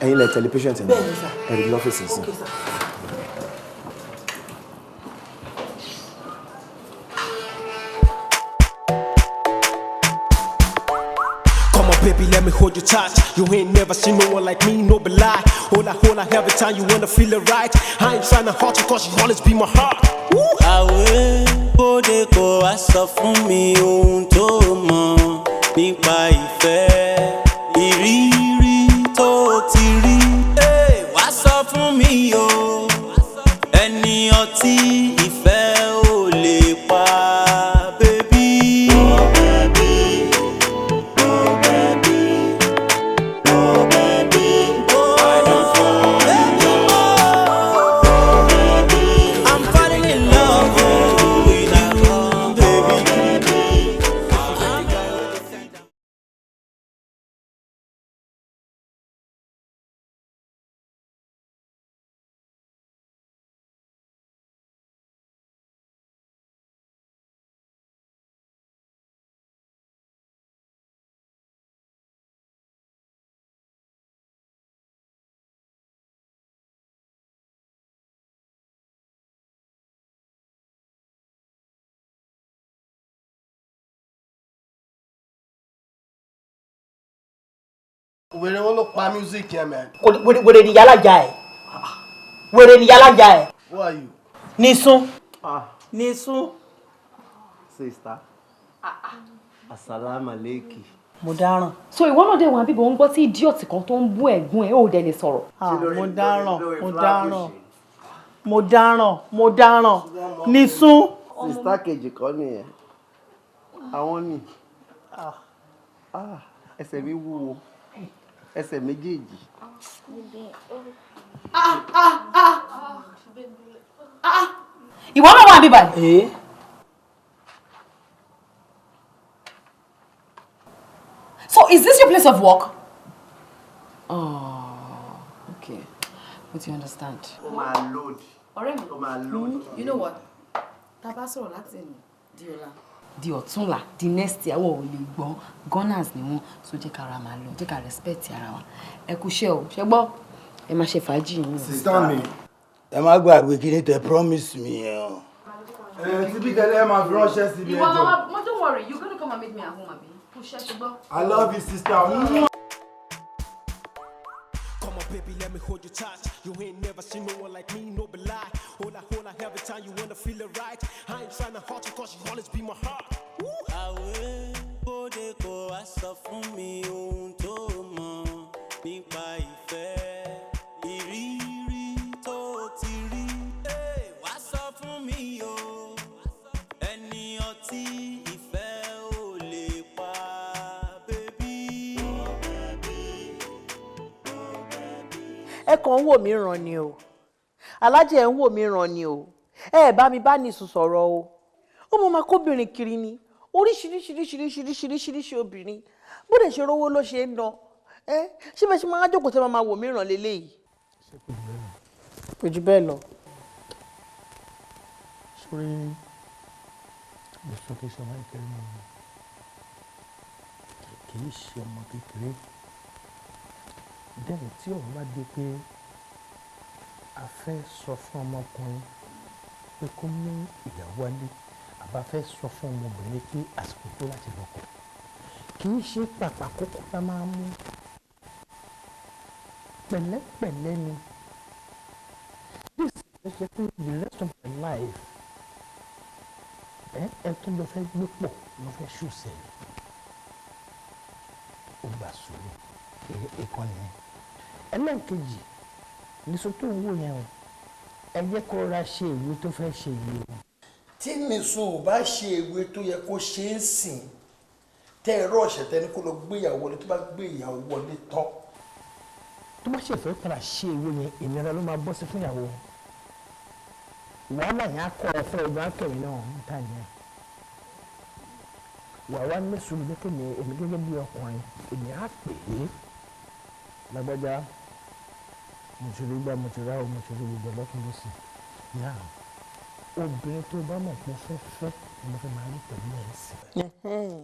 Ẹ̀yin lẹ tẹ̀lé patient ẹ̀ náà. Ẹ rí lọ́fíìsì sí. Okay, sir. Come on, baby, let me hold you tight. You ain't never seen no one like me, no be lie. Hola, hola, every time you wanna feel it right. I ain't tryna hurt you, cause you always be my heart. Woo! Àwẹ̀ bóde kò wá sọ fún mi ohun tó mọ̀ nípa ìfẹ́ ìrírí tó ti rí. Hey, wá sọ fún mi o, ẹni ọtí ìfẹ́ ò lè pa bébí. Oh baby, oh baby, oh baby, I don't fall in love. Oh baby, I'm falling in love oh, with you, baby. Wèrè wọn ló pa music yẹn mẹ́. Wèrè ni yálà ja ẹ̀. Wèrè ni yálà ja ẹ̀. Who are you? Nísún. Nísún. Sister. Assalamu alaikum. Mo dáràn. So ìwọ náà dé wọn bíbọ̀ ń gbọ́ tí idiot kan tó ń bú ẹ̀gbọ́n ẹ̀ ò dẹ̀ lè sọ̀rọ̀. Mo dáràn, mo dáràn. Mo dáràn, mo dáràn. Nísún. Sister kejì kọ́ nìyẹn. Àwọn ni. Ah, ẹsẹ̀ mi wúwo. Ẹsẹ̀ méjèèjì. Ìwọ náà wà bíbà yìí. So is this your place of work? Oh, okay. But you understand. Ó máa load. Ọ̀rẹ́ mi. Ó máa load. You know what? Tá a bá sọ̀rọ̀ láti ẹnu di ọ̀la. Di ọ̀túnla, di next year, àwọn ò lè gbọ́. Gunners ni wọ́n, so jẹ́ ká ra máa lọ, jẹ́ ká respect ara wa. Ẹ kú iṣẹ́ o, ṣé gbọ́? Ẹ máa ṣe fàájì yín o. Sister mi. Ẹ má gbàgbé kí ni tẹ promise mi yẹn o. Ẹ síbí tẹ́lẹ̀ ẹ máa fi ránṣẹ́ síbi Ìwọ ẹjọ́. máa, don't worry, you gonna come and meet me at home, abi? Kú iṣẹ́ ṣùgbọ́n. I love you, sister. Come on, baby, let me hold you tight. You ain't never seen no one like me, no be lie. Hola, hola, every time you wanna feel it right. I ain't tryna hurt you, cause you always be my heart. Woo! Àwẹ̀ bóde kò wá sọ fún mi ohun tó mọ̀ nípa ìfẹ́ ìrírí tó ti rí. Hey, wá sọ fún mi o, ẹni ọtí ìfẹ́ ò lè pa bébí. Ẹ kàn ń wò mí ràn ni o. Alájẹ ẹ ń wò mí ràn ni o. Ẹ bá mi bá nìsùn sọ̀rọ̀ o. Ó mọ máa kóbìnrin kiri ni. Oríṣiríṣiríṣiríṣiríṣiríṣi obìnrin. Bó dẹ̀ ṣe rówó ló ṣe ń ná. Ẹ ṣé bẹ́ẹ̀ ṣe máa jókòó tẹ́ máa wò mí ràn leléyìí? Kò jù bẹ́ẹ̀ lọ. Sórí èso kìí ṣe ọmọ kékeré mọ́ mi, kì í ṣe ọmọ kékeré. Bẹ́ẹ̀ tí ọ̀rọ̀ bá di pé a fẹ́ sọ fún ọmọkùnrin pé kó mú ìyàwó wálé, àbá fẹ́ sọ fún ọmọbìnrin pé àsìkò tó láti lọ́kọ, kì í ṣe pàpà kókó la máa mú, pẹ̀lẹ́pẹ̀lẹ́ ni. This is ṣe pé the rest of my life ẹ tó lọ fẹ́ gbé pọ̀ lọ fẹ́ ṣùṣẹ́ ó gbà sùúrù ìkànnì yẹn. Ẹlẹ́ẹ̀kejì níṣó tó ń wò yẹn o, ẹ jẹ́ kó ra ṣe ìwé tó fẹ́ ṣe yìí o. Tí Nìsun ò bá ṣe ìwé tó yẹ kó ṣe é sìn, tẹ́ ẹ̀rọ ọ̀ṣẹ̀ tẹ́ni kó lọ gbé ìyàwó wọlé, tó bá gbé ìyàwó wọlé tán. Tó bá ṣe fẹ́ padà ṣe ìwé yẹn, ìnira ló máa bọ́ sí fún ìyàwó. Wàhálà yẹn á kọ́ ọ fún ẹgbẹ́ akẹ́wé náà níta yẹn. Wàá wá ní sùúrù jẹ́ kémi èmi gẹ́gẹ́ bí ọkùnrin, èmi á pè é. Lágbájá, mo ti rí gbá, mo ti rá o, mo ti rí gbogbo lọ́tún lọ́sì. Náà, obìnrin tó bá mọ̀ pé ó fẹ́ fẹ́ ni mo fẹ́ máa rí pẹ̀lú ẹ̀ sìn.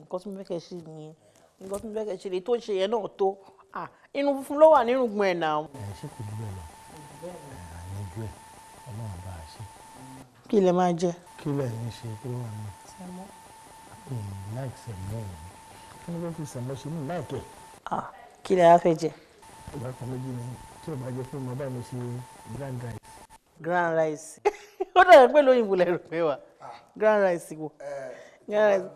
Nǹkan tí mo fẹ́ kẹ́ ṣe nìyẹn. Nǹkan tí mo fẹ́ kẹ́ ṣe lè tó ń ṣe yẹn náà tó. Ah, irun funfun ló wà nírùngbọ̀n ẹ̀ náà. Ẹ ṣé kò jù bẹ́ẹ̀ lọ. Ẹ àyànjú ẹ̀, Ọlọ́run bá a ṣe. Kí lẹ máa jẹ? Kí lẹ̀ ń ṣe kí ló wà nínú? Sẹ̀mó. Mi ì like sẹ̀mó o. Kí ni wọ́n fi sẹ̀mó ṣe mí láìkẹ́? Ah, kí lẹ wá fẹ́ jẹ? Ìgbà kan méjì ni tí ò bá jẹ́ pé mo bá mi ṣe grand rice. Grand rice. Ó dàbí pé lóyìnbó lẹ rò pé wà. Grand rice wo? Grand rice.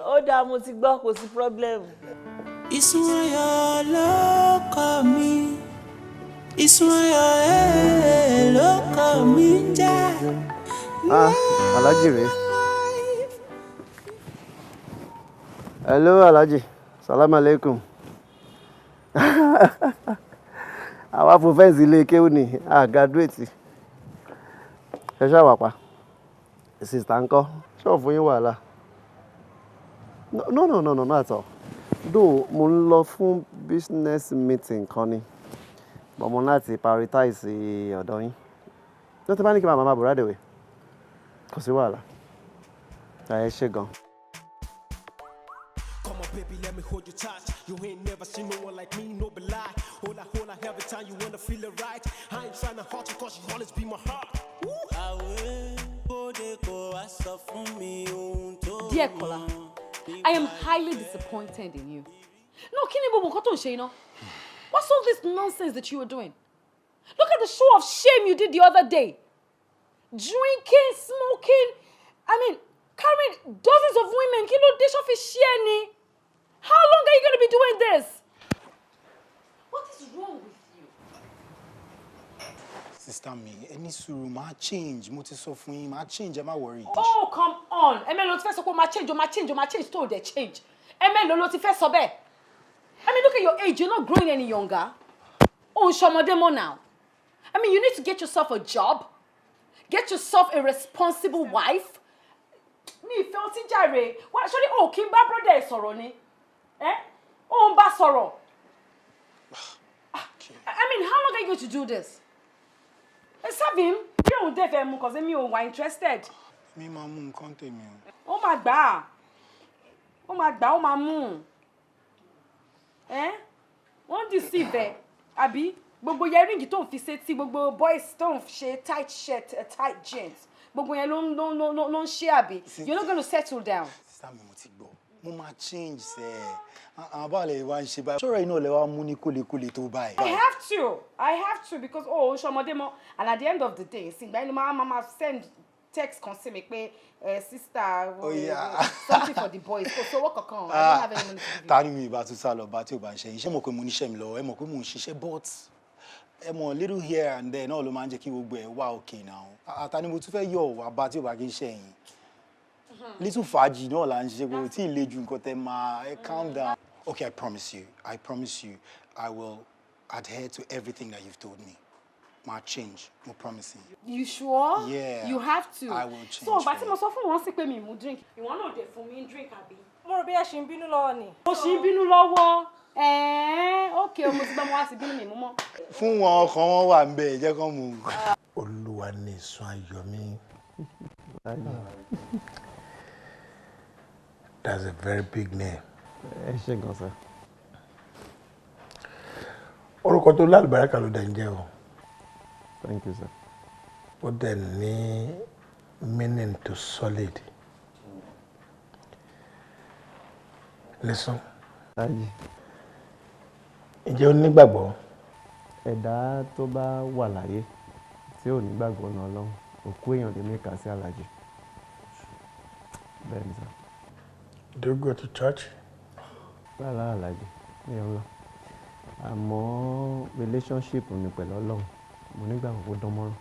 Ó dáa, mo ti gbọ́, kò sí problem. Ìsun ayọ̀ ló kọ́ mi, ìsun ayọ̀ ẹ̀ ló kọ́ mi ń jẹ́. Ah, Alhaji rèé. Hello Alhaji, salam alaikum. Àwa fò fẹ́ǹsì ilé kéwù ni, a graduate. Ẹ ṣáà wà pa. Sista ńkọ́, ṣọ́ọ̀ fún yín wàhálà. No, no, no, no, not at all. Though mo ń lọ fún business meeting kan ni, but mo ní láti prioritize ọ̀dọ̀ yín. Ló ti bá ní kí màmá máa bọ̀ right away. Kò sí wàhálà. Ẹ ṣé gan. Come on, baby, let me hold you tight. You ain't never seen no one like me, no be lie. Hola, hola, every time you wanna feel it right. I ain't tryna hurt you, cause you always be my heart. Àwẹ̀ bóde kò wá sọ fún mi ohun tó Dear Kola, I am highly disappointed in you. No, kí ni gbogbo nǹkan tó ń ṣe iná? What's all this nonsense that you were doing? Look at the show of shame you did the other day. Drinking, smoking, I mean, carrying dozens of women. Kí ló dé ṣó fi ṣe ẹ́ ni? How long are you going to be doing this? What is wrong with you? Sister mi, ẹ ní sùúrù, máa change, mo ti sọ fún yín, máa change, ẹ má worry. Oh, come on. Ẹ̀mẹ́lò ló ti fẹ́ sọ pé o máa change, o máa change, o máa change tó o dẹ̀ change. Ẹ̀mẹ́lò ló ti fẹ́ sọ bẹ́ẹ̀. I mean, look at your age. You're not growing any younger. O ń ṣọmọdé mọ́ now. I mean, you need to get yourself a job. Get yourself a responsible wife. Mi ìfẹ́ ọtí jàre. Wá ṣé o kì í bá brother ẹ̀ sọ̀rọ̀ ni? Ẹ́ o ń bá sọ̀rọ̀. I mean, how long are you going to do this? Serve him. Bí òun dẹ̀ fẹ́ mu, cause mi ò wà interested. Mi máa mú nǹkan tèmi o. Ó máa gbà á, ó máa gbà á, ó máa mú un. Ẹ́ wọ́n deceive ẹ̀ àbí gbogbo yẹríǹgì tó ń fi sétí, gbogbo boys tó ń ṣe tight shirt, tight jeans, gbogbo yẹn ló ń ṣe àbí. You're not gonna settle down. Sister mi, mo ti gbọ́, mo máa change sẹ́ ẹ̀. Àwọn báwo lè wá ń ṣe báyìí? Ṣọ́rọ̀ iná lè wá mú ní kólekóle tó báyìí. I have to because oh, ṣọmọdé mọ́, and at the end of the day, ìsìngbà ẹni máa send text kan sí mi pé sister, Oh, yeah. something for the boys. Kò sówó kankan. I don't have any money to give you. Ta ni mi ìbá tún sá lọ bá tí ò bá ń ṣe iṣẹ́? Mọ̀ pé mo níṣẹ́ mi lọ́wọ́, ẹ mọ̀ pé mo ń ṣiṣẹ́, but ẹ mọ̀, little here and there náà ló máa ń jẹ́ kí gbogbo ẹ̀ wá okay now. Ta ni mo tún fẹ́ yọ̀ wá bá tí ò bá kí ń ṣe yín? Little fàájì náà là ń ṣe, kò tí ì le ju nǹkan tẹ máa. Ẹ calm down. Okay, I promise you, I promise you, I will adhere to everything that you've told me. Ma change, mo promise you. You sure? Yeah. You have to. I will change. So ìgbà tí mo sọ fún wọn sí pé mi mú drink, ìwọ náà dẹ̀ fún mi drink àbí? Mo rò bí ẹ ṣe ń bínú lọ́wọ́ ni. Mo ṣì ń bínú lọ́wọ́. Ẹ̀ẹ́n, okay, mo ti gbọ́, mo wá sí bínú mi mú mọ́. Fún wọn, ọkàn wọn wà ń bẹ, jẹ́ kán mú un. Olúwa ni ìsun ayọ̀ mi. That's a very big name. Ẹ ṣé gan sir. Orúkọ tó lálùbáríkà ló dẹ̀ ń jẹ́ o. Thank you, sir. Ó dẹ̀ ní meaning to solid. Listen. Alhaji. Ǹjẹ́ o nígbàgbọ́? Ẹ̀dá tó bá wà láyé tí ò nígbàgbọ́ náà Ọlọ́run, òkú èèyàn lè mẹ́ka sí Alhaji. Bẹ́ẹ̀ ni sir. Do you go to church? Rárá Alhaji, mi ò lọ. Àmọ́ relationship mi pẹ̀lú Ọlọ́run, mo nígbàgbọ́ kó dán mọ́rán.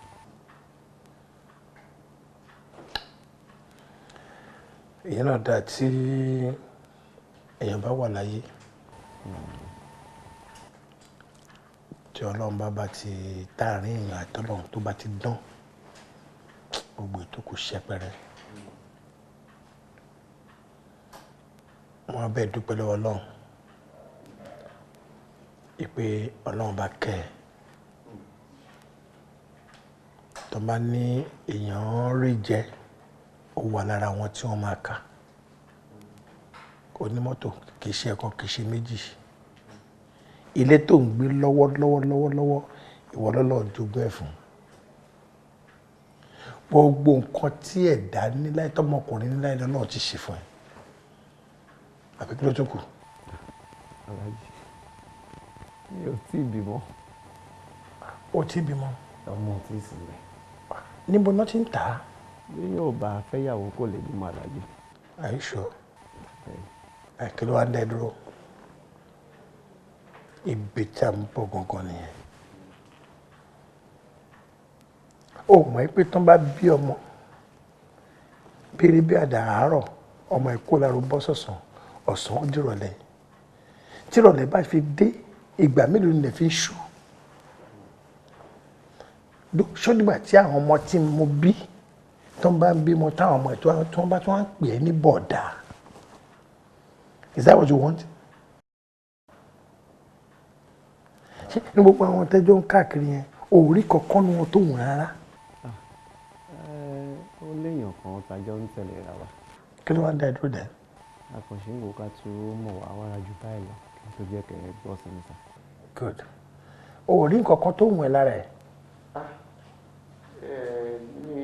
Ìyẹn náà dáa tí èèyàn bá wà láyé. Tí Ọlọ́run bá ti táàrin èèyàn àtọ́lọ́run tó bá ti dán, gbogbo ètò kò ṣẹpẹrẹ. Wọ́n á bẹ́ẹ̀ dúpẹ́ lọ́wọ́ Ọlọ́run ìpè Ọlọ́run bá kẹ́ ẹ. Tó bá ní èèyàn rí jẹ, ó wà lára wọn tí wọ́n máa kà. Onímọ́tò kì í ṣe ẹ̀kan, kì í ṣe méjì. Ilé tó ń gbé lọ́wọ́lọ́wọ́ lọ́wọ́lọ́wọ́, ìwọ lọ́lọ́ jogún ẹ̀ fún. Gbogbo nǹkan tí ẹ̀dá ní láì tọmọkùnrin ní láì lọ́lọ́ ti ṣe fún ẹ. Àbí kí ló tún kù? Alhaji, mi ò tí ì bímọ. O tí ì bímọ? Ọmọ ò tí ì sílẹ̀. Níbo náà ti ń tà á? Bí yóò bá fẹ́yàwó kò lè bímọ, Alhaji. Are you sure? Ẹ kí ló wá ń dẹ́ dúró? Ibi tí a ń bọ̀ gangan nìyẹn. Ó mọ̀ pé tán bá bí ọmọ bírí bí àdá àárọ̀, ọmọ ẹ̀kọ́ láró bọ́ sọ̀sán, ọ̀sán ó dìrọ̀lẹ́. Tírọ̀lẹ́ bá fi dé, ìgbà mélòó ni lè fi ṣú? Ṣó dìgbà tí àwọn ọmọ tí mo bí tó ń bá ń bímọ, táwọn ọmọ ẹ̀ tó ń bá tó ń pè é ní bọ̀dà? Is that what you want? Ṣé ní gbogbo àwọn tẹ́jọ́ ń káàkiri yẹn, òórí kankan nu wọn tó wùn rárá? Ó léèyàn kan tàjọ ń tẹ̀lé ra wa. Kí ló wá ń dá ẹ dúró dẹ? Akànṣe ń wò ká tó mọ̀ wá wára ju báyìí lọ kí n tó jẹ́ kẹ́ ẹ gbọ́ sí mi sá. Good. Òórí nǹkan tó wùn ẹ lára ẹ? Ní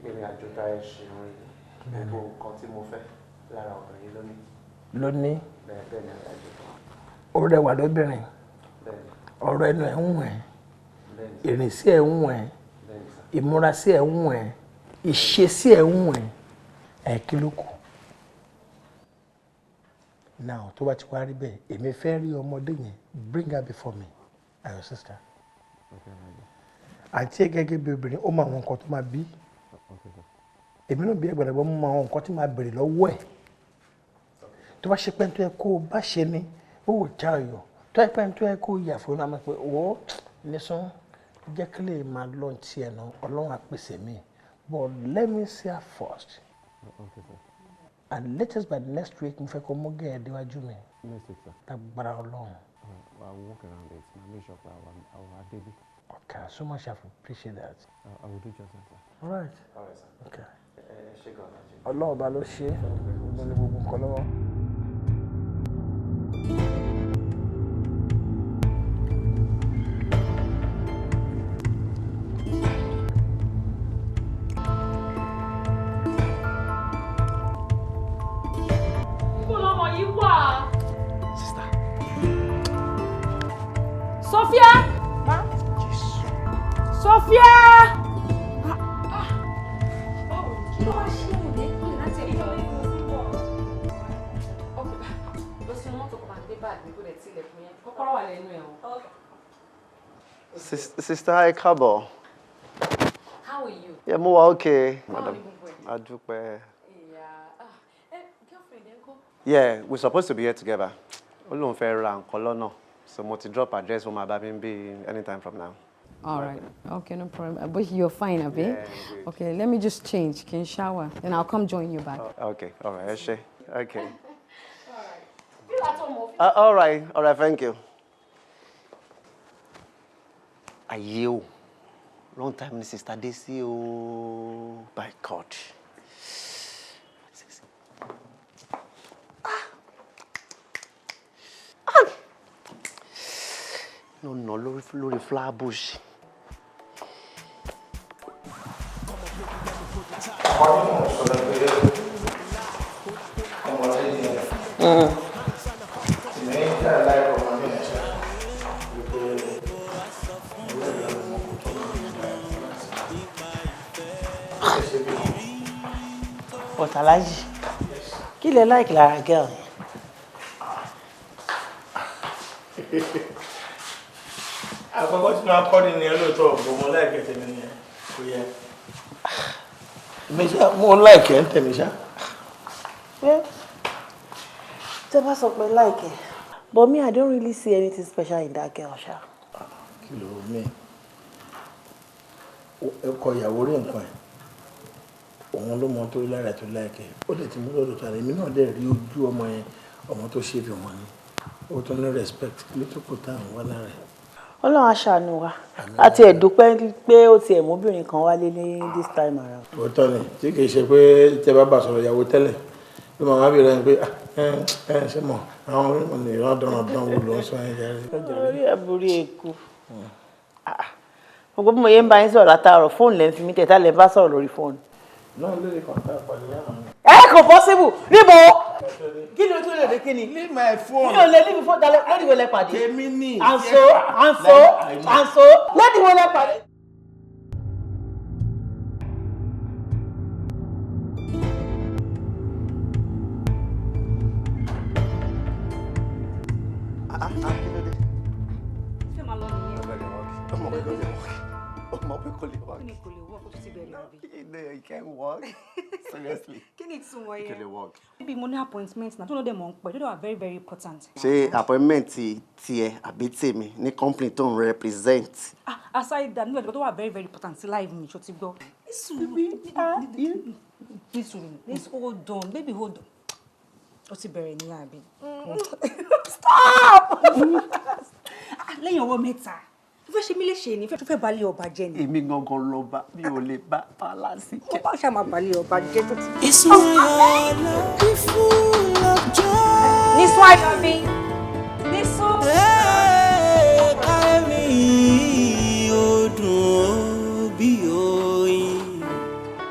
ìrìn àjò tá ẹ ṣe rìn, gbogbo nǹkan tí mo fẹ́ lára obìnrin ló ní. Ló ní? Bẹ́ẹ̀ bẹ́ẹ̀ ni, Alhaji. Ó rẹwà lóbìnrin? Bẹ́ẹ̀ ni. Ọ̀rọ̀ ẹnu ẹ̀ ń wùn ẹ́? Bẹ́ẹ̀ ni. Ìrìnsí ẹ̀ ń wùn ẹ́? Bẹ́ẹ̀ ni sá. Ìmúrasí ẹ̀ ń wùn ẹ́? Ìṣesí ẹ̀ ń wùn ẹ́? Ẹ̀ kí ló kù now? Tó bá ti wá rí bẹ́ẹ̀, èmi fẹ́ rí ọmọdé yẹn. Bring her before me and your sister. Okay, Alhaji. Àǹtí ẹ̀ gẹ́gẹ́ bí obìnrin, ó mọ àwọn nǹkan tó máa bí. Okay, sir. Èmi náà bí ẹgbẹ̀rẹ̀gbẹ̀, mo mọ àwọn nǹkan tí máa béèrè lọ́wọ́ ẹ̀. Tó bá ṣe pé tó yẹ kó o bá ṣe ni, ó wò já ọyọ. Tó yẹ pé tó yẹ kó o yà fún un náà, pé wọ́ nísán jẹ́ kí lè máa lọ ti ẹ̀ náà, Ọlọ́run á pèsè mi. But let me see her first. Okay, sir. And latest by next week, mo fẹ́ kó mú gẹ̀ẹ́ déwájú mi. Next week, sir. Lágbára Ọlọ́run. I will work around it. I make sure I will baby. Okay, so much I appreciate that. I will do just that, sir. All right. All right, sir. Okay. Ẹ ṣé gan, Alhaji. Ọlọ́run ọba ló ṣe é, ló ní gbogbo nǹkan lọ́wọ́. Níbo lọmọ yìí wà? Sister. Sophia! Ma? Sophia! Báwo ni kí ló wá ṣe òde pè láti ẹ̀yọ́? Lọ sínú mọ́tò, kó máa gbé báàgì, kó dẹ̀ tilẹ̀kùn yẹn. Kọ́kọ́rọ́ wà lẹ́nu ẹ̀ o. Sister, ẹ káàbọ̀. How are you? Yeah, mo wà okay, Báwo madam. ni gbogbo ẹ̀? A dúpẹ́. Yeah. Ah, girlfriend ẹ ńkọ́? Yeah, we're supposed to be here together. Ó lóun fẹ́ ra nǹkan lọ́nà. So mo ti drop address, wọn máa bá mi bí anytime from now. All right. Okay, no problem. But you're fine, abi? Yeah, I'm good. Okay, let me just change. Can shower. Then I'll come join you back. Okay, all right, ẹ ṣé. Okay. Feel at home. All right, thank you. Ayé o, long time ni sister dé sí o, by God. Ah. Ah. No, no, lórí lórí Flatbush. Ọmọdé ni èmi ń jà láìpẹ́, ọmọdé yẹn ṣá wípé ọlọ́ọ̀dọ́ ọmọ kò tó máa ń gbà ẹ̀ ṣe bí. But Alhaji, kí lẹ like lára girl yẹn? Àkọ́kọ́ tí máa kọ́ ni nìyẹn lóòótọ́, ọ̀gbọ́n mo like tèmi nìyẹn, kò yẹ. Èmi ṣá mo like ẹ̀ ń tẹ̀mí ṣá. Well, tẹ́ bá sọ pé like ẹ, but me, I don't really see anything special in that girl ṣá. Kí ló mí ẹ kọ ìyàwó rí nǹkan ẹ̀, òun ló mọ tó rí lára ẹ̀ tó like ẹ̀, ó dẹ̀ ti mú lọ́dọ̀ tó ara. Èmi náà dẹ̀ rí ojú ọmọ yẹn, ọmọ tó ṣe fi wọn ni, ó tún ní respect. Kí ló tó kò tá à ń wá lára ẹ̀? Ọlọ́run á ṣàánú wa. Àti ẹ̀dúpẹ́ pé ó tiẹ̀ mọ́bìnrin kan wálé ní this time around. Òótọ́ ni, tí kì í ṣe pé tẹ bá bá sọ̀rọ̀ ìyàwó tẹ́lẹ̀ ló máa wá bí rẹ̀ pé ah. Ẹ ṣe mọ̀ àwọn onímọ̀ ní ìrandánradán wo ló ń sọ yẹn jàre. Orí àbúrí èkó. Gbogbo bí mo yẹ ń bá yín sọ̀rọ̀ látàárọ̀, fóònù lẹ́ ń fi mí tẹ̀, tá lẹ́ ń bá sọ̀rọ̀ lórí fóònù. Náà lórí kọ̀ǹtà pàdé lánàá. Ẹ kò possible níbo. Kí ni o tún lè dé kí ni? Leave my phone. Mi ò lè leave phone dalẹ̀ lórí wo lẹ pàdé. Èmi ni. Àǹso àǹso àǹso lórí wo lẹ pàdé. You can't walk. Seriously. Kí ni ìtumọ̀ You yẹn? can walk. Maybe mo ní appointment na tó ló dẹ̀ mọ̀ ń pẹ́ tó dẹ̀ wà very very important. Ṣé appointment tiẹ̀ àbí tèmi ní company tó ń represent? Ah, aside that, nígbà tó wà very very important sí life mi, ṣó ti gbọ́. Ní sùúrù, ní sùúrù, ní hold on, baby hold on. Ó ti bẹ̀rẹ̀ ní àbí. Stop! Ah, lẹ́yìn ọwọ́ mẹ́ta, tó fẹ́ ṣe mí léṣe ni, tó fẹ́ balẹ̀ ọba jẹ́ ni. Èmi gangan lọba, mi ò lè bá pálásì Ó bá ṣàmà balẹ̀ ọba jẹ́ tó ti. Nísún ayọ̀ mi, nísún.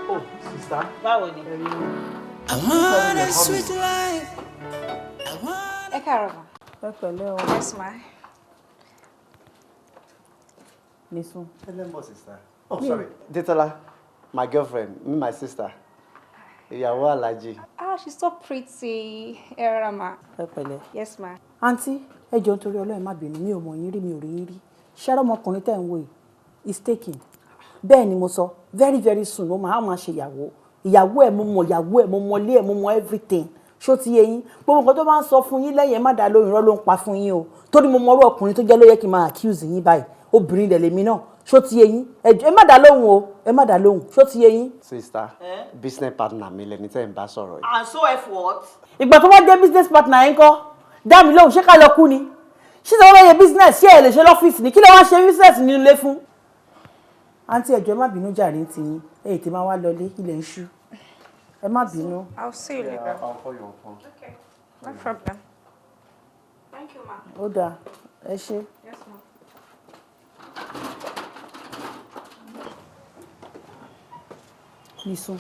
Oh, sister. Báwo ni? I want a sweet life. Ẹ káàárọ̀ ma. Ẹ pẹ̀lẹ́ o. Yes ma. Nísún. Hello, sister. Oh, sorry. Detola, my girlfriend, me, my sister. Ìyàwó Alhaji. Ah, she's so pretty. Ẹ rọra ma. Ẹ pẹ̀lẹ́. Yes ma. Àǹtí, ẹ jọ̀ọ́ nítorí Ọlọ́run, má bínú, mi ò mọ̀ yín rí, mi ò rí yín rí. Ṣẹ́rọ́ ọmọkùnrin tẹ̀ ń wò yìí is taken. Bẹ́ẹ̀ ni mo sọ, very very soon ló máa máa ṣe ìyàwó. Ìyàwó ẹ̀ mo mọ̀, ìyàwó ẹ̀ mo mọ̀, ilé ẹ̀ mo mọ̀, everything. Ṣó ti yé yín? Gbogbo nǹkan tó bá ń sọ fún yín lẹ́yìn, ẹ má dá lóhùn, irọ́ ló ń pa fún yín o. Torí mo mọrú ọkùnrin tó jẹ́ ló yẹ kí n máa accuse yín báyìí. Obìnrin dẹ̀ lèmi náà. Ṣó ti yé yín? Ẹ jọ̀ọ́, ẹ má dá lóhùn o, ẹ má dá lóhùn. Ṣó ti yé yín? Sister, business partner mi lẹni tẹ́ ń bá sọ̀rọ̀ yìí. And so F what? Ìgbà tó wá jẹ́ business partner yín kọ́, dá mi lóhùn, ṣé ká lọ kú ni? Ṣé ìṣòro yẹ business, ṣé ẹ lè ṣe lọ́fíìsì ni? Kí ló wá ṣe business nínú ilé fún? Àǹtí, ẹ jọ̀ọ́, ẹ má bínú jàre ń tiyín, ẹ ètè máa wá lọlé, ilẹ̀ ń ṣú. Ẹ má bínú. I'll see you later. I'll call you on phone. Okay, no problem. Thank you ma. Ó dáa, ẹ ṣé. Yes ma. Nísún.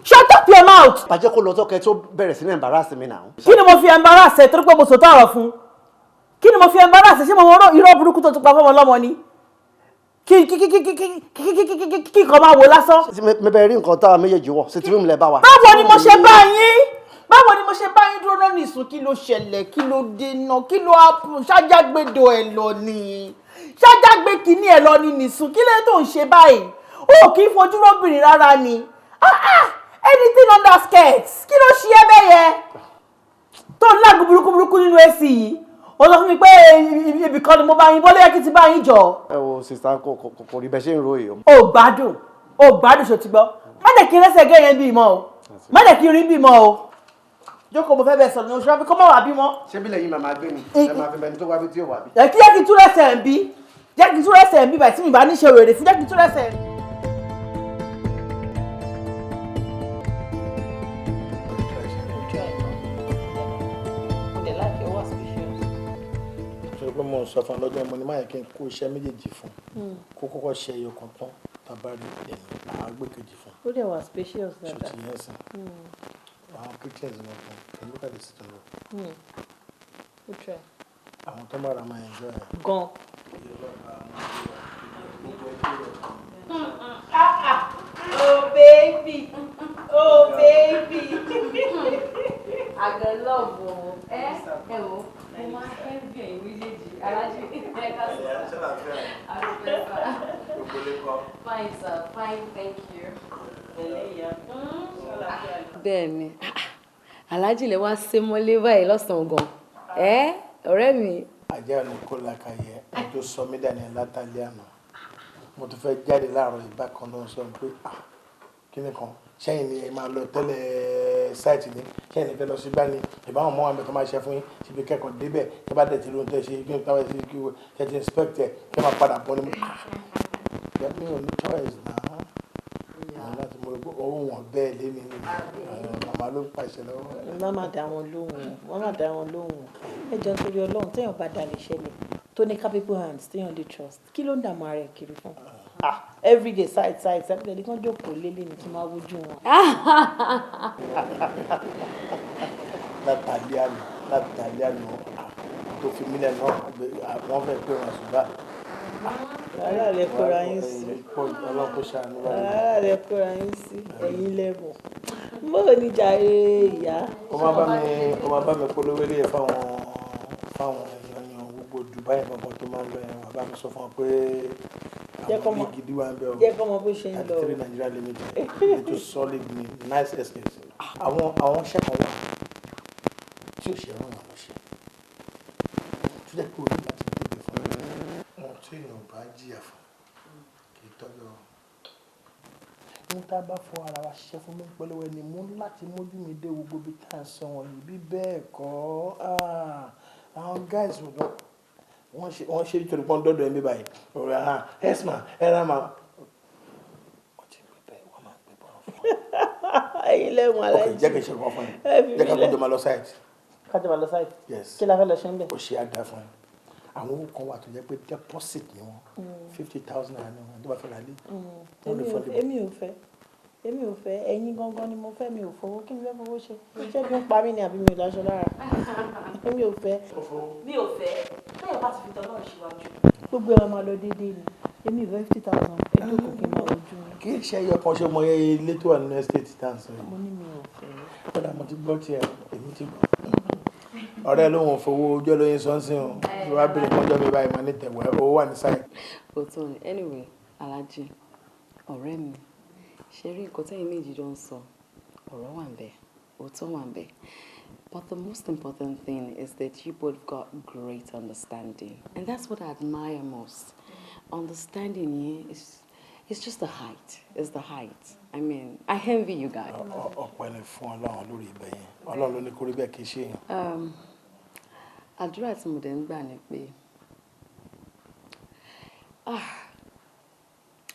Shut up your mouth! Bàjẹ́ kó lọ tọ́kẹ́ tó bẹ̀rẹ̀ sí ní embarrass mi now. Kí ni mo fi embarrass ẹ torí pé mo sòtọ́ ọ̀rọ̀ fún? Kí ni mo fi embarrass ẹ? Ṣé mo mọ irọ́ burúkú tó ti pa fọ́mọ lọ́mọ ni? Kí kí kí kí kí kí kí kí kí kí kí nǹkan máa wò lásán. Mi bẹ rí nǹkan táwa méjèèjì wọ̀, sí tìrúmù lẹ bá wa. Báwo ni mo ṣe bá yín? Báwo ni mo ṣe bá yín dúró náà nìsún? Kí ló ṣẹlẹ̀? Kí ló dé náà? Kí ló happen? Ṣájágbédo ẹ̀ lọ ni. Ṣájágbé kínní ẹ̀ lọ ni nìsún. Kí ló tó ń ṣe báyìí? O kì í fojú róbìnrin rárá ni. Ah ah! Anything under skirt. Kí ló ṣe é bẹ́ẹ̀ yẹn? Tó ń lágùn burúkú burúkú nínú AC yìí. Ó sọ fún mi pé ibì kan ni mo bá yín bọ́lá yẹ kí n ti bá yín jọ. Ẹ wo sister, kò rí bẹ́ẹ̀ ṣe ń ro èèyàn. O gbádùn, o gbádùn, ṣò ti gbọ́. Má jẹ́ kí n rẹ́sẹ̀ gẹ́ yẹn bí mọ́ o. Má jẹ́ kí n rí bí mọ́ o. Jókòó, mo fẹ́ bẹ̀ sọ̀rọ̀ ní oṣù kó má wà bímọ. Ṣé bí lẹ́yìn màmá gbé ni? Ẹ máa fi bẹni tó wá bí tí ò wá bí. Ẹ kí jẹ́ kí n tún rẹ́sẹ̀ ń bí. Jẹ́ kí n tún rẹ́sẹ̀ ń bí báyìí tí mi bá ní ṣe wèrè fún, jẹ́ kí n tún rẹ́sẹ̀. Sọ pé mo ń sọ fún ọ lọ́jọ́ mo ní má yẹ kí n kó iṣẹ́ méjèèjì fún un, kó kọ́kọ́ ṣe ẹyọ kan tán, tàbá rí ẹ̀yìn àwọn gbé kejì fún Ó dẹ̀ wà spacious un. Ṣe dáadáa. ti yẹn sìn àwọn kitchens wọn kan can look at the sitting room. Ó try. Àwọn tó máa ra máa enjoy ẹ̀. Gan. Oh baby, oh baby. I go love o. Ẹ ẹ wo, mo máa ń bí ẹ̀yin méjèèjì. Alájí, ẹ ká sọ. Àdúpẹ́ sir. Fine sir, fine, thank you. Bẹ́ẹ̀ ni, Alájí lè wá sé mọ́lé báyìí lọ́sàn-án gan. Ẹ ọ̀rẹ́ mi. Ajá ni kó làkàyẹ ẹni tó sọ mí dání látàlẹ́ àná. Mo tún fẹ́ jáde láàárọ̀, ìgbà kan ló ń sọ pé ah, kíni kan sẹ́yìn ni ẹ máa lọ tẹ́lẹ̀ sáìtì ni, sẹ́yìn ni fẹ́ lọ sí gbá ni ìbáwọn ọmọ àmì tó máa ṣe fún yín síbi kẹ́kọ̀ọ́ débẹ̀ tẹ́ bá dẹ̀ ti lóhun tẹ́ ṣe kí n táwọn ṣe kí tẹ́ ti inspect ẹ̀ kẹ́ máa padà bọ́ ni mo yẹ mi ò ní choice náà mo láti mo rò pé owó wọn bẹ́ẹ̀ lé mi ní. Màmá ló ń pàṣẹ lọ́wọ́. Má má dá wọn lóhùn, má má dá wọn lóhùn. Ẹ jọ̀ọ́, nítorí Ọlọ́run, téèyàn bá dalẹ̀ ṣẹlẹ̀ tó ní capable hands téèyàn lè trust, kí ló ń dààmú ara ẹ̀ kiri fún? Ah, everyday side side side ẹni kan jókòó lélẹ̀ ní kí n máa wojú wọn. Látàlí àná, látàlí àná tó fi mílẹ̀ náà, wọ́n fẹ́ pé wọn ṣùgbọ́n. Wàhálà lẹ kóra yín sí. Ọlọ́run kò ṣàánú wa. Wàhálà lẹ kóra yín sí, ẹ̀yin lẹ́bùn. Bó o ní jàre ìyá. Ó máa bá mi polówó ilé fáwọn èèyàn gbogbo Dubai kankan tó máa ń lọ yẹn. Wà bá mi sọ fún wọn pé àwọn ilé gidi wà ń bẹ o. Jẹ́ kọ́ mọ bó ṣe ń lọ. 33 Nigeria Limited, ètò solid ni, nice estate. Àwọn iṣẹ́ kan wà tí ò ṣe rán yàn lọ́ṣẹ́ tó jẹ́ pé orí láti débẹ̀ fún wọn tí èèyàn bá jìyà fún kì í tọ́jú ọ. Ní tá a bá fọ ara wa ṣiṣẹ́ fún mi pẹ̀lú ẹni mú láti mójú mi dé gbogbo ibi tá à ń sọ wọ̀nyí, bí bẹ́ẹ̀ kọ́, àwọn guys wọ́n ṣe nítorí pọ́n dọ́dọ̀ ẹ̀mí báyìí ọ̀rọ̀ ẹ̀ ẹ̀sìmà ẹ̀rọ àmà wọ́n ti gbé bẹ́ẹ̀, wọ́n máa gbé bọ́ọ̀rọ̀ fún wọn. Ẹ̀yin lẹ́wọ̀n aláìsí. Ok, jẹ́ kí n ṣe nǹkan fún ẹ, jẹ́ ká kójọ máa lọ site. Kájọ máa lọ site. Yes. Kí la fẹ́ lọ ṣe ń bẹ̀? Ó ṣe àdá fún ẹ. Àwọn owó kan wà tó jẹ́ pé deposit ni wọ́n, 50,000 naira ni wọ́n tó bá fẹ́ ra lé. Èmi ò fẹ́, èmi ò fẹ́. Ẹ̀yin gangan ni mo fẹ́. Mi ò fowó. Kí ni fẹ́ fowó ṣe? Ṣé bí ń pa mí ni àbí mi ò láṣọ lára? Èmi ò fẹ́. Mi ò fẹ́. Téèyàn bá ti fi tọ́lọ́run síwájú, gbogbo ẹ̀ máa lọ déédéé ni. Èmi ò fẹ́ 50,000. Ẹ jókòó kí n máa wojú mi. Kì í ṣe ẹyọ kan ṣe mọ ilé tó wà nínú estate tá à ń sọ yìí. Mo ní mi ò fẹ́. Kódà mo ti gbọ́ tiẹ̀, èmi ti gbọ́. Ọ̀rẹ́ ló ń fowó ojú ẹ̀ lóyún sọ́nsìn o. Wàá bèrè kọjọ́ mi báyìí, máa ní tẹ̀wẹ́ owó wà ní sáyẹn. Òótọ́ ni. Anyway, Alhaji, ọ̀rẹ́ mi, ṣe rí nǹkan tẹ́yìn méjì jọ ń sọ, ọ̀rọ̀ wà ń bẹ̀, òótọ́ wà ń bẹ̀. But the most important thing is that you both got great understanding, and that's what I admire most. Understanding yẹn is, it's just the height. It's the height. I mean, I envy you guys. Ọpẹ́ ni fún Ọlọ́run lórí ibẹ̀ yẹn. Ọlọ́run ló ní kórí bẹ́ẹ̀, kì í ṣe èèyàn. Àdúrà tí mo dẹ̀ ń gbà ni pé, ah,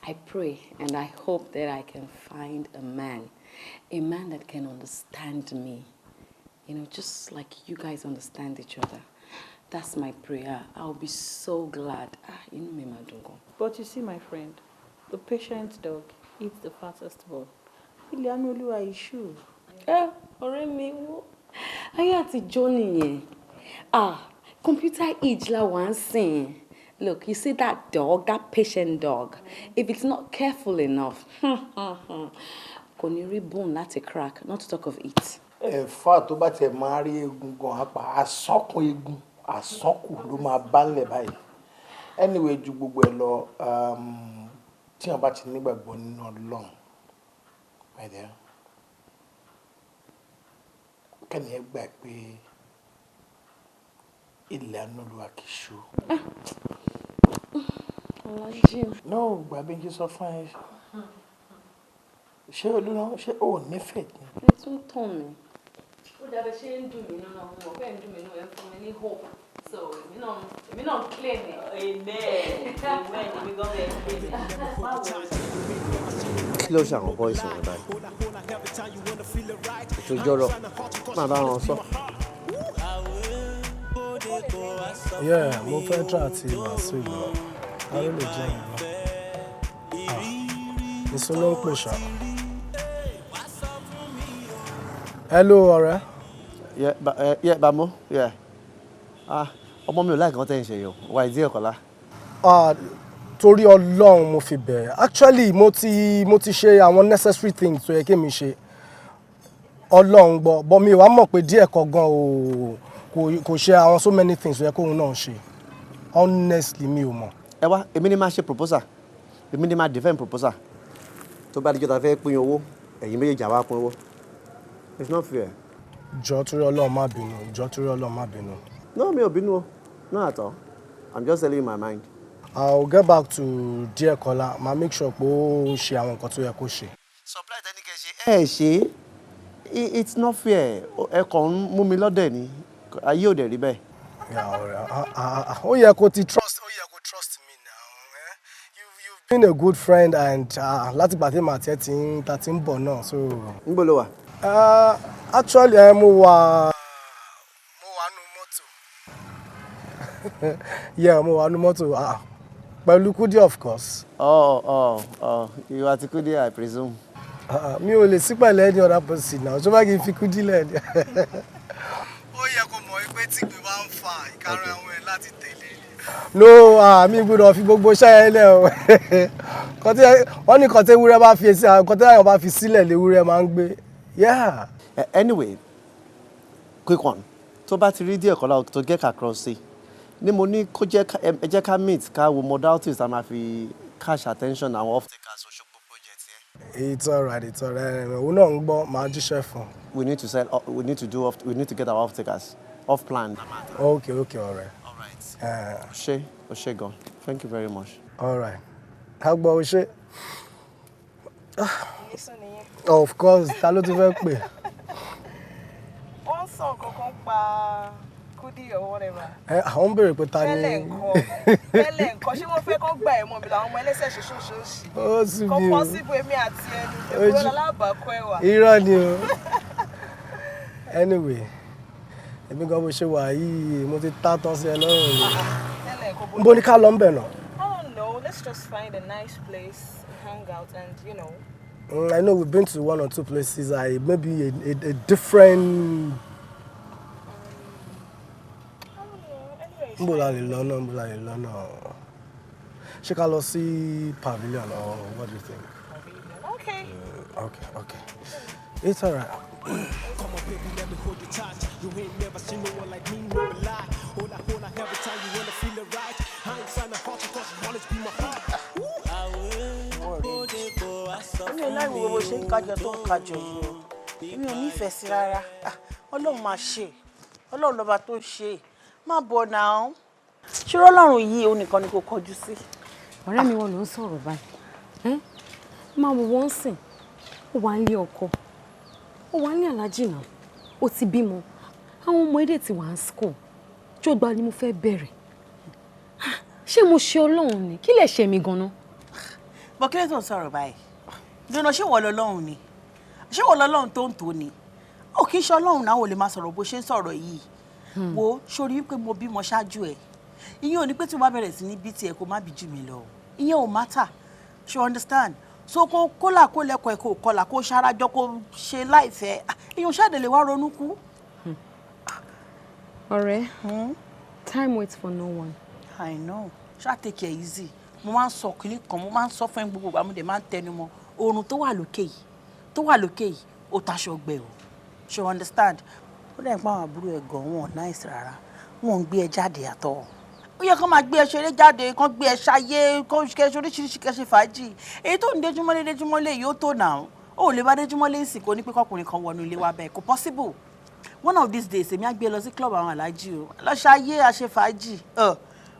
I pray and I hope that I can find a man that can understand me, just like you guys understand each other. That's my prayer. I'll be so glad. Ah, inú mi máa dùn gan. But you see, my friend, the patient dog eats the fattest bone. Ilé àánú Olúwa iṣu. Ẹ ọ̀rẹ́ mi, wo ayé àtijọ́ nìyẹn. Ah, computer age la wà ń sìn. Look, you see that dog, that patient dog, if it's not careful enough, kò ní rí bone láti crack, not to talk of eat. Ẹ̀fà tó bá tiẹ̀ máa rí egun gan apá àsánkùn, egun àsánkù ló máa bá ńlẹ̀ báyìí. Anyway, ju gbogbo ẹ̀ lọ, tí wọ́n bá ti nígbàgbọ́ nínú Ọlọ́run, my dear, kẹ́ni ẹ gbà pé ilẹ̀ àánú Olúwa kì í ṣú. Ọlájí. No, gbà bí n ṣe sọ fún ẹ. Ṣé olúna, ṣé o ò nífẹ̀ẹ́ ni? Ẹ tún tàn mí. Ó dàbẹ̀ ṣe ń dùn mí nínú, mo mọ̀ pé ń dùn mí nínú, ẹ ń fún mi ní hope. So èmi náà ń claim ẹ̀. Amen. Amen. Èmi gan bẹ́ẹ̀ claim ẹ̀. Má wọ̀. Kí ló ṣe àwọn boys ọ̀rọ̀ báyìí? Ètò ìjọrọ̀ máa bá wọn sọ. Yeah, mo fẹ́ try àti wàásù ìlú ta ló lè jẹ́ ìlú. Ìsún ló ń pè ṣá. Hello, ọ̀rẹ́. Yeah, yeah, Bamo, yeah. Ah, ọmọ mi ò láì kan tẹ́ ń ṣe yìí o, wà ìdí ẹ̀kọ́lá. Ah, torí Ọlọ́run mo fi bẹ̀rẹ̀. Actually, mo ti ṣe àwọn necessary things tó yẹ kí mi ṣe. Ọlọ́run gbọ́, but mi ò wá mọ̀ pé díẹ̀ kan gan o kò ṣe àwọn so many things tó yẹ kóun náà ṣe. Honestly, mi ò mọ̀. Ẹ wá, èmi ni máa ṣe proposal, èmi ni máa defend proposal. Tó bá dijọ́ ta fẹ́ pín owó, ẹ̀yin méjèèjì àwa pín owó. It's not fair. Jọ̀ọ́, torí Ọlọ́run, má bínú. Jọ̀ọ́, torí Ọlọ́run, má bínú. No, mi ò bínú o, not at all. I'm just telling you my mind. I'll get back to díẹ̀ Kọ́lá, máa make sure pé ó ṣe àwọn nǹkan tó yẹ kó ṣe. Ẹ ṣe, it's not fair. Ẹ kàn ń mú mi lọ́dẹ̀ ni, ayé ò dẹ̀ rí bẹ́ẹ̀. Yeah, ọ̀rẹ́, ah, ah, ah, ó yẹ kó ti trust, ó yẹ kó trust me now. Eh? You've been a good friend and látìgbà tí màá tiẹ̀ ti ń ta ti ń bọ̀ náà, so. Níbo ló wà? Actually, mo wà nú mọ́tò. Yeah, mo wà nú mọ́tò. Ah, pẹ̀lú Kudi, of course. Oh, you àti Kudi, I presume. Mi ò lè sí pẹ̀lú any other person now. Ṣé bá kí n fi Kudi lẹ̀ ni? Ó yẹ kó mọ̀ pé tí ìgbín bá ń fa ìkarahun àwọn ẹ̀ láti tẹ̀lé ni. No, mi gbọ́dọ̀ fi gbogbo iṣẹ́ yẹn lẹ̀ o. Wọ́n ní nǹkan tí ewúrẹ́ bá fi sí, nǹkan tí èèyàn bá fi sílẹ̀ léwúrẹ́ máa ń gbé. Yeah. Anyway, quick one. Tó bá ti rí díẹ̀ kọ́lá tó get across sí ni mo ní kó jẹ́ ẹ jẹ́ ká meet, ká wo modalities tá a máa fi catch attention àwọn off takers Òṣogbo project yẹn. It's alright, it's alright. Òun náà ń gbọ́, màá jíṣẹ́ fún un. We need to sell, we need to do off, we need to get our off takers off plan. Okay, alright. Ṣé o ṣé gan. Thank you very much. Alright. A gbọ́, o ṣe. Of course, ta ló tún fẹ́ pè? Wọ́n sọ nǹkan kan pa Kudi or whatever. Ẹ àwọn ń béèrè pé ta ni. Tẹ́lẹ̀ nǹkan, tẹ́lẹ̀ nǹkan, ṣé wọ́n fẹ́ kán gbà ẹ̀ mọ́ mi làwọn ọmọ ẹlẹ́sẹ̀ ṣoṣooṣì? Ó sì Kò bí o. possible, èmi àti ẹni èkúrò lálábàákọ́ ẹ̀wà. Irọ́ ni o. Anyway, èmi gan bó ṣe wà yìí, mo ti tá tán sí ẹ lọ́rùn mi. Tẹ́lẹ̀ nǹkan bó. Nbo ni ká lọ ń bẹ̀ náà? I don't know, let's just find a nice place, hang out and I know we've been to one or two places. I maybe a different. Nbo la lè lọ náà? Nbo la lè lọ náà? Ṣé ká lọ sí pavilion or what do you think? Okay. Okay. It's alright. Come on, baby, let me hold you tight. You ain't never seen no one like me, no lie. Hola, hola, every time you wanna feel it right. I ain't tryna hurt you, 'cause you always be my heart. Èmi ò láì wo bó ṣe ń kájọ tó ń kájọ yìí o. Èmi ò nífẹ̀ẹ́ sí rárá. Ah, Ọlọ́run máa ṣe, Ọlọ́run lọ́ba tó ṣe má bọ̀ náà. Ṣé Ọlọ́run yìí, òun nìkan ni kò kọjú sí. Ọ̀rẹ́ mi, wọn ló ń sọ̀rọ̀ báyìí. Máa wo wọ́n sìn, ó wà ń lé ọkọ, ó wà ń lé alájì náà, ó ti bímọ, àwọn ọmọ èdè ti wà ń school. Jọgbà ni mo fẹ́ bẹ̀rẹ̀. Ṣé mo ṣe Ọlọ́run ni? Kí lè ṣe mí gan-an? Bọ́ kí ló tó ń sọ̀rọ̀ báyìí dùnà? Ṣé wọ́n lọ́lọ́run ni? Ṣé wọ́n lọ́lọ́run tó ń tó ni? Ó kì í ṣe Ọlọ́run náà, ò lè máa sọ̀rọ̀ bó ṣe ń sọ̀rọ̀ yìí. Wo, sórí wípé mo bímọ ṣáájú ẹ̀, ìyẹn ò ní pé tí mo bá bẹ̀rẹ̀ sí ní bí tiẹ̀ kó má bí jù mí lọ. Ìyẹn ò matter, ṣe understand? So kó kólà kó lẹ́kọ̀ọ́ ẹ̀, kó kọlà, kó ṣarajọ, kó ṣe láìfẹ́, èèyàn ṣáàdẹ̀ lè wá ronú kú. Ọ̀rẹ́, time waits for no one. I know. Ṣáà take it easy. Mo máa ń sọ kínní kan, mo máa ń sọ fún ẹ gbogbo ìgbà, mo dẹ̀ máa ń tẹnu mọ́. Oorun tó wà lókè yìí, tó wà lókè yìí, ó taṣọ gbẹ o. Ṣe understand? Ó dẹ̀ ń pa àwọn àbúrò ẹ̀ gan, wọn ò nice rárá. Wọn ò ń gbé ẹ jáde àtọ̀. Ó yẹ kó máa gbé ẹ ṣeré jáde, kó gbé ẹ ṣayé, kó kẹ ṣe oríṣiríṣi, kẹ ṣe fàájì. Èyí tó ń déjúmọ́lé déjúmọ́lé yìí, ó tó nà. Ó lè bá déjúmọ́lé ń sìn kó ní pé kọkùnrin kan wọnú ilé wa bẹ́ẹ̀, kò possible. One of these days, èmi á gbé ẹ lọ sí club àwọn aláàjì o, lọ ṣayé, àṣefàájì.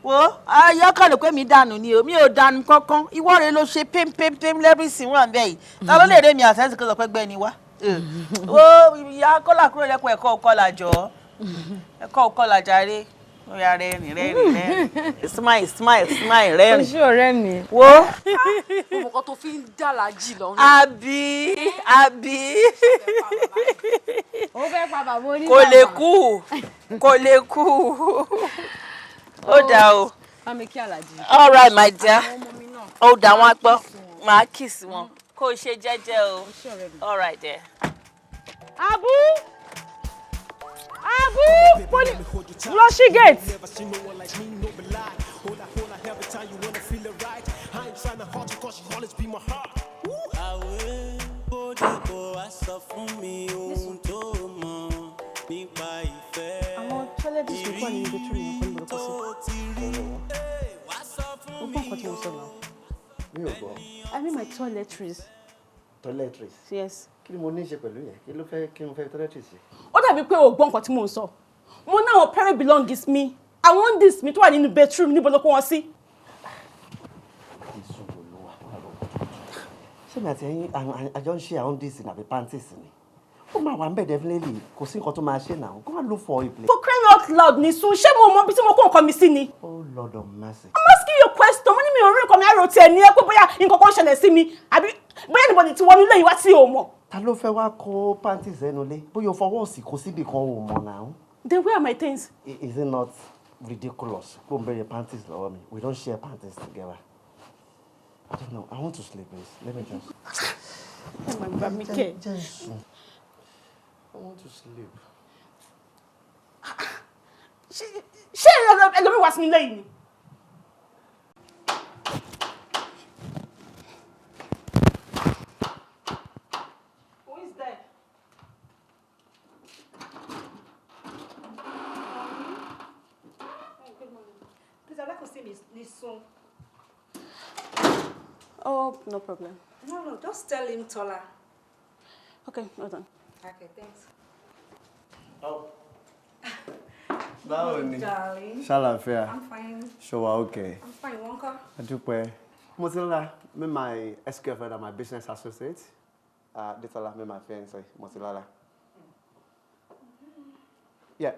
Wo, ayọ́kàlẹ̀ pé mi dànù ni o, mi ò dànù kankan. Ìwọ rẹ ló ṣe pémpémpém lẹ́rìsì wọn bẹ́ẹ̀ yìí. Ta ló lè rẹ́ mi àtẹ́sí kó sọ pé gbẹ́ni wá? Wo, ìyá kọ́là kúrò lẹ́kọ̀ọ́, ẹ̀kọ́ ọ̀kọ́là jọ, ẹ̀kọ́ ọ̀kọ́là jàre. Ó yà, rẹ́rìn rẹ́rìn rẹ́rìn, smile smile smile, rẹ́rìn. Oṣù ọ̀rẹ́ mi. Wo. Mo mọ̀ kan tó fi ń dàlájì lọ́rùn. Àbí àbí. Ó fẹ́ pa bàbá oníbàbà. Kò lè kú, kò lè kú. Ó dáa o. Bá mi kí aláàjì. All right, my dear. Ó dà, wọn gbọ́, màá kiss wọn. Kó o ṣe jẹ́jẹ́ o. All right there. Abu! Abu! Poli lọ sí gate. Never seen no one like me, no be lie. Hola, hola, every time you wanna feel it right. I ain't tryna hurt you, 'cause you always be my heart. Àwẹ̀ bóde kò wá sọ fún mi ohun tó mọ̀ nípa ìfẹ́. Àwọn toiletries tó wà nínú bedroom yẹn kọ́ ní mo lọ kó sí. O gbọ́ nǹkan tí mo sọ náà. Mi ò gbọ́. I mean my toiletries. Toiletries? Yes. Kí ni mo ní í ṣe pẹ̀lú yẹn? Kí ló fẹ́, kí mo fẹ́ toiletries ṣe? Ó dàbí pé o gbọ́ nǹkan tí mò ń sọ. Mo ní àwọn private belongings mi, àwọn undies mi tó wà nínú bedroom, níbo ló kó wọn sí? Ṣé mi àti ẹ̀yin àjọ ń ṣe àwọn undies àbí panties ni? Ó máa wà ń bẹ̀ definitely. Kò sí nǹkan tó máa ṣe náà. Go and look for a place. For crying out loud, Nisun, ṣé mo mọ ibi tí mo kó nǹkan mi sí ni? Oh Lord of mercy. I'm asking you a question. Mo ní mi ò rí nǹkan mi, àrò tiẹ̀ ní ẹ pé bóyá nǹkan kan ṣẹlẹ̀ sí mi, àbí bóyá anybody ti wọnú ilé yìí wá tí o mọ̀. Ta ló fẹ́ wá kó panties ẹnu lé? Bóyá o fọwọ́ òsì kó síbì kan, ò mọ̀ náà. Then where are my things? Is it not ridiculous? Kó n bẹ̀rẹ̀ panties lọ́wọ́ mi. We don't share panties together. I don't know. I want to sleep, please. Let me just. Ẹ máa gbà mí kẹ́. Jẹ́ n sùn. I want to sleep. Ṣé ẹlòmíì wá sí mi lẹ́yìn ni? Who is there? Good morning. Please, I'd like to see Miss Nisun. Oh, no problem. No, just tell him Tola. Okay, hold on. Okay, thanks. Oh. Báwo ni? Darling. Ṣàlàáfíà. I'm fine. Ṣé wà okay? I'm fine, Wonka. Adúpẹ́. Motinola, me my ex-girlfriend and my business associate. Detola, me my fiancé, Motilola. Yeah,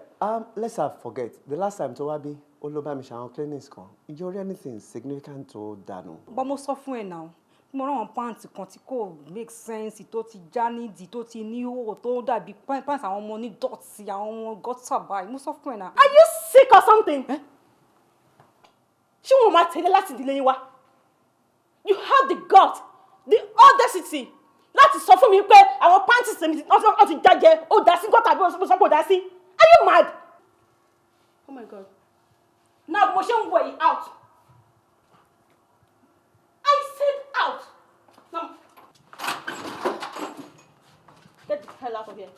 let's not forget, the last time tó wá bí, ó ló bá mi ṣe àwọn cleanings kan. Ǹjẹ́ o rí anything significant tó dànù? But mo sọ fún ẹ náà, mo rán àwọn pants kan tí kò make sense, tó ti já nídìí, tó ti ní hole, tó dàbí pants àwọn ọmọ ní dọ̀tí, àwọn ọmọ gọ́tà báyìí. Mo sọ fún ẹ náà. Are you sick or something? Ṣé wọn máa tẹ̀lé láti ìdílé yín wá? You have the gut, the audacity láti sọ fún mi pé àwọn panties mi wọ́n ti jájẹ, ó dá sí gọ́tà bí wọ́n sọ pé ó dá sí. Are you mad? Oh my God. Now mo ṣe ń wọ̀ yìí, out. I said out. Now get the hell out of here.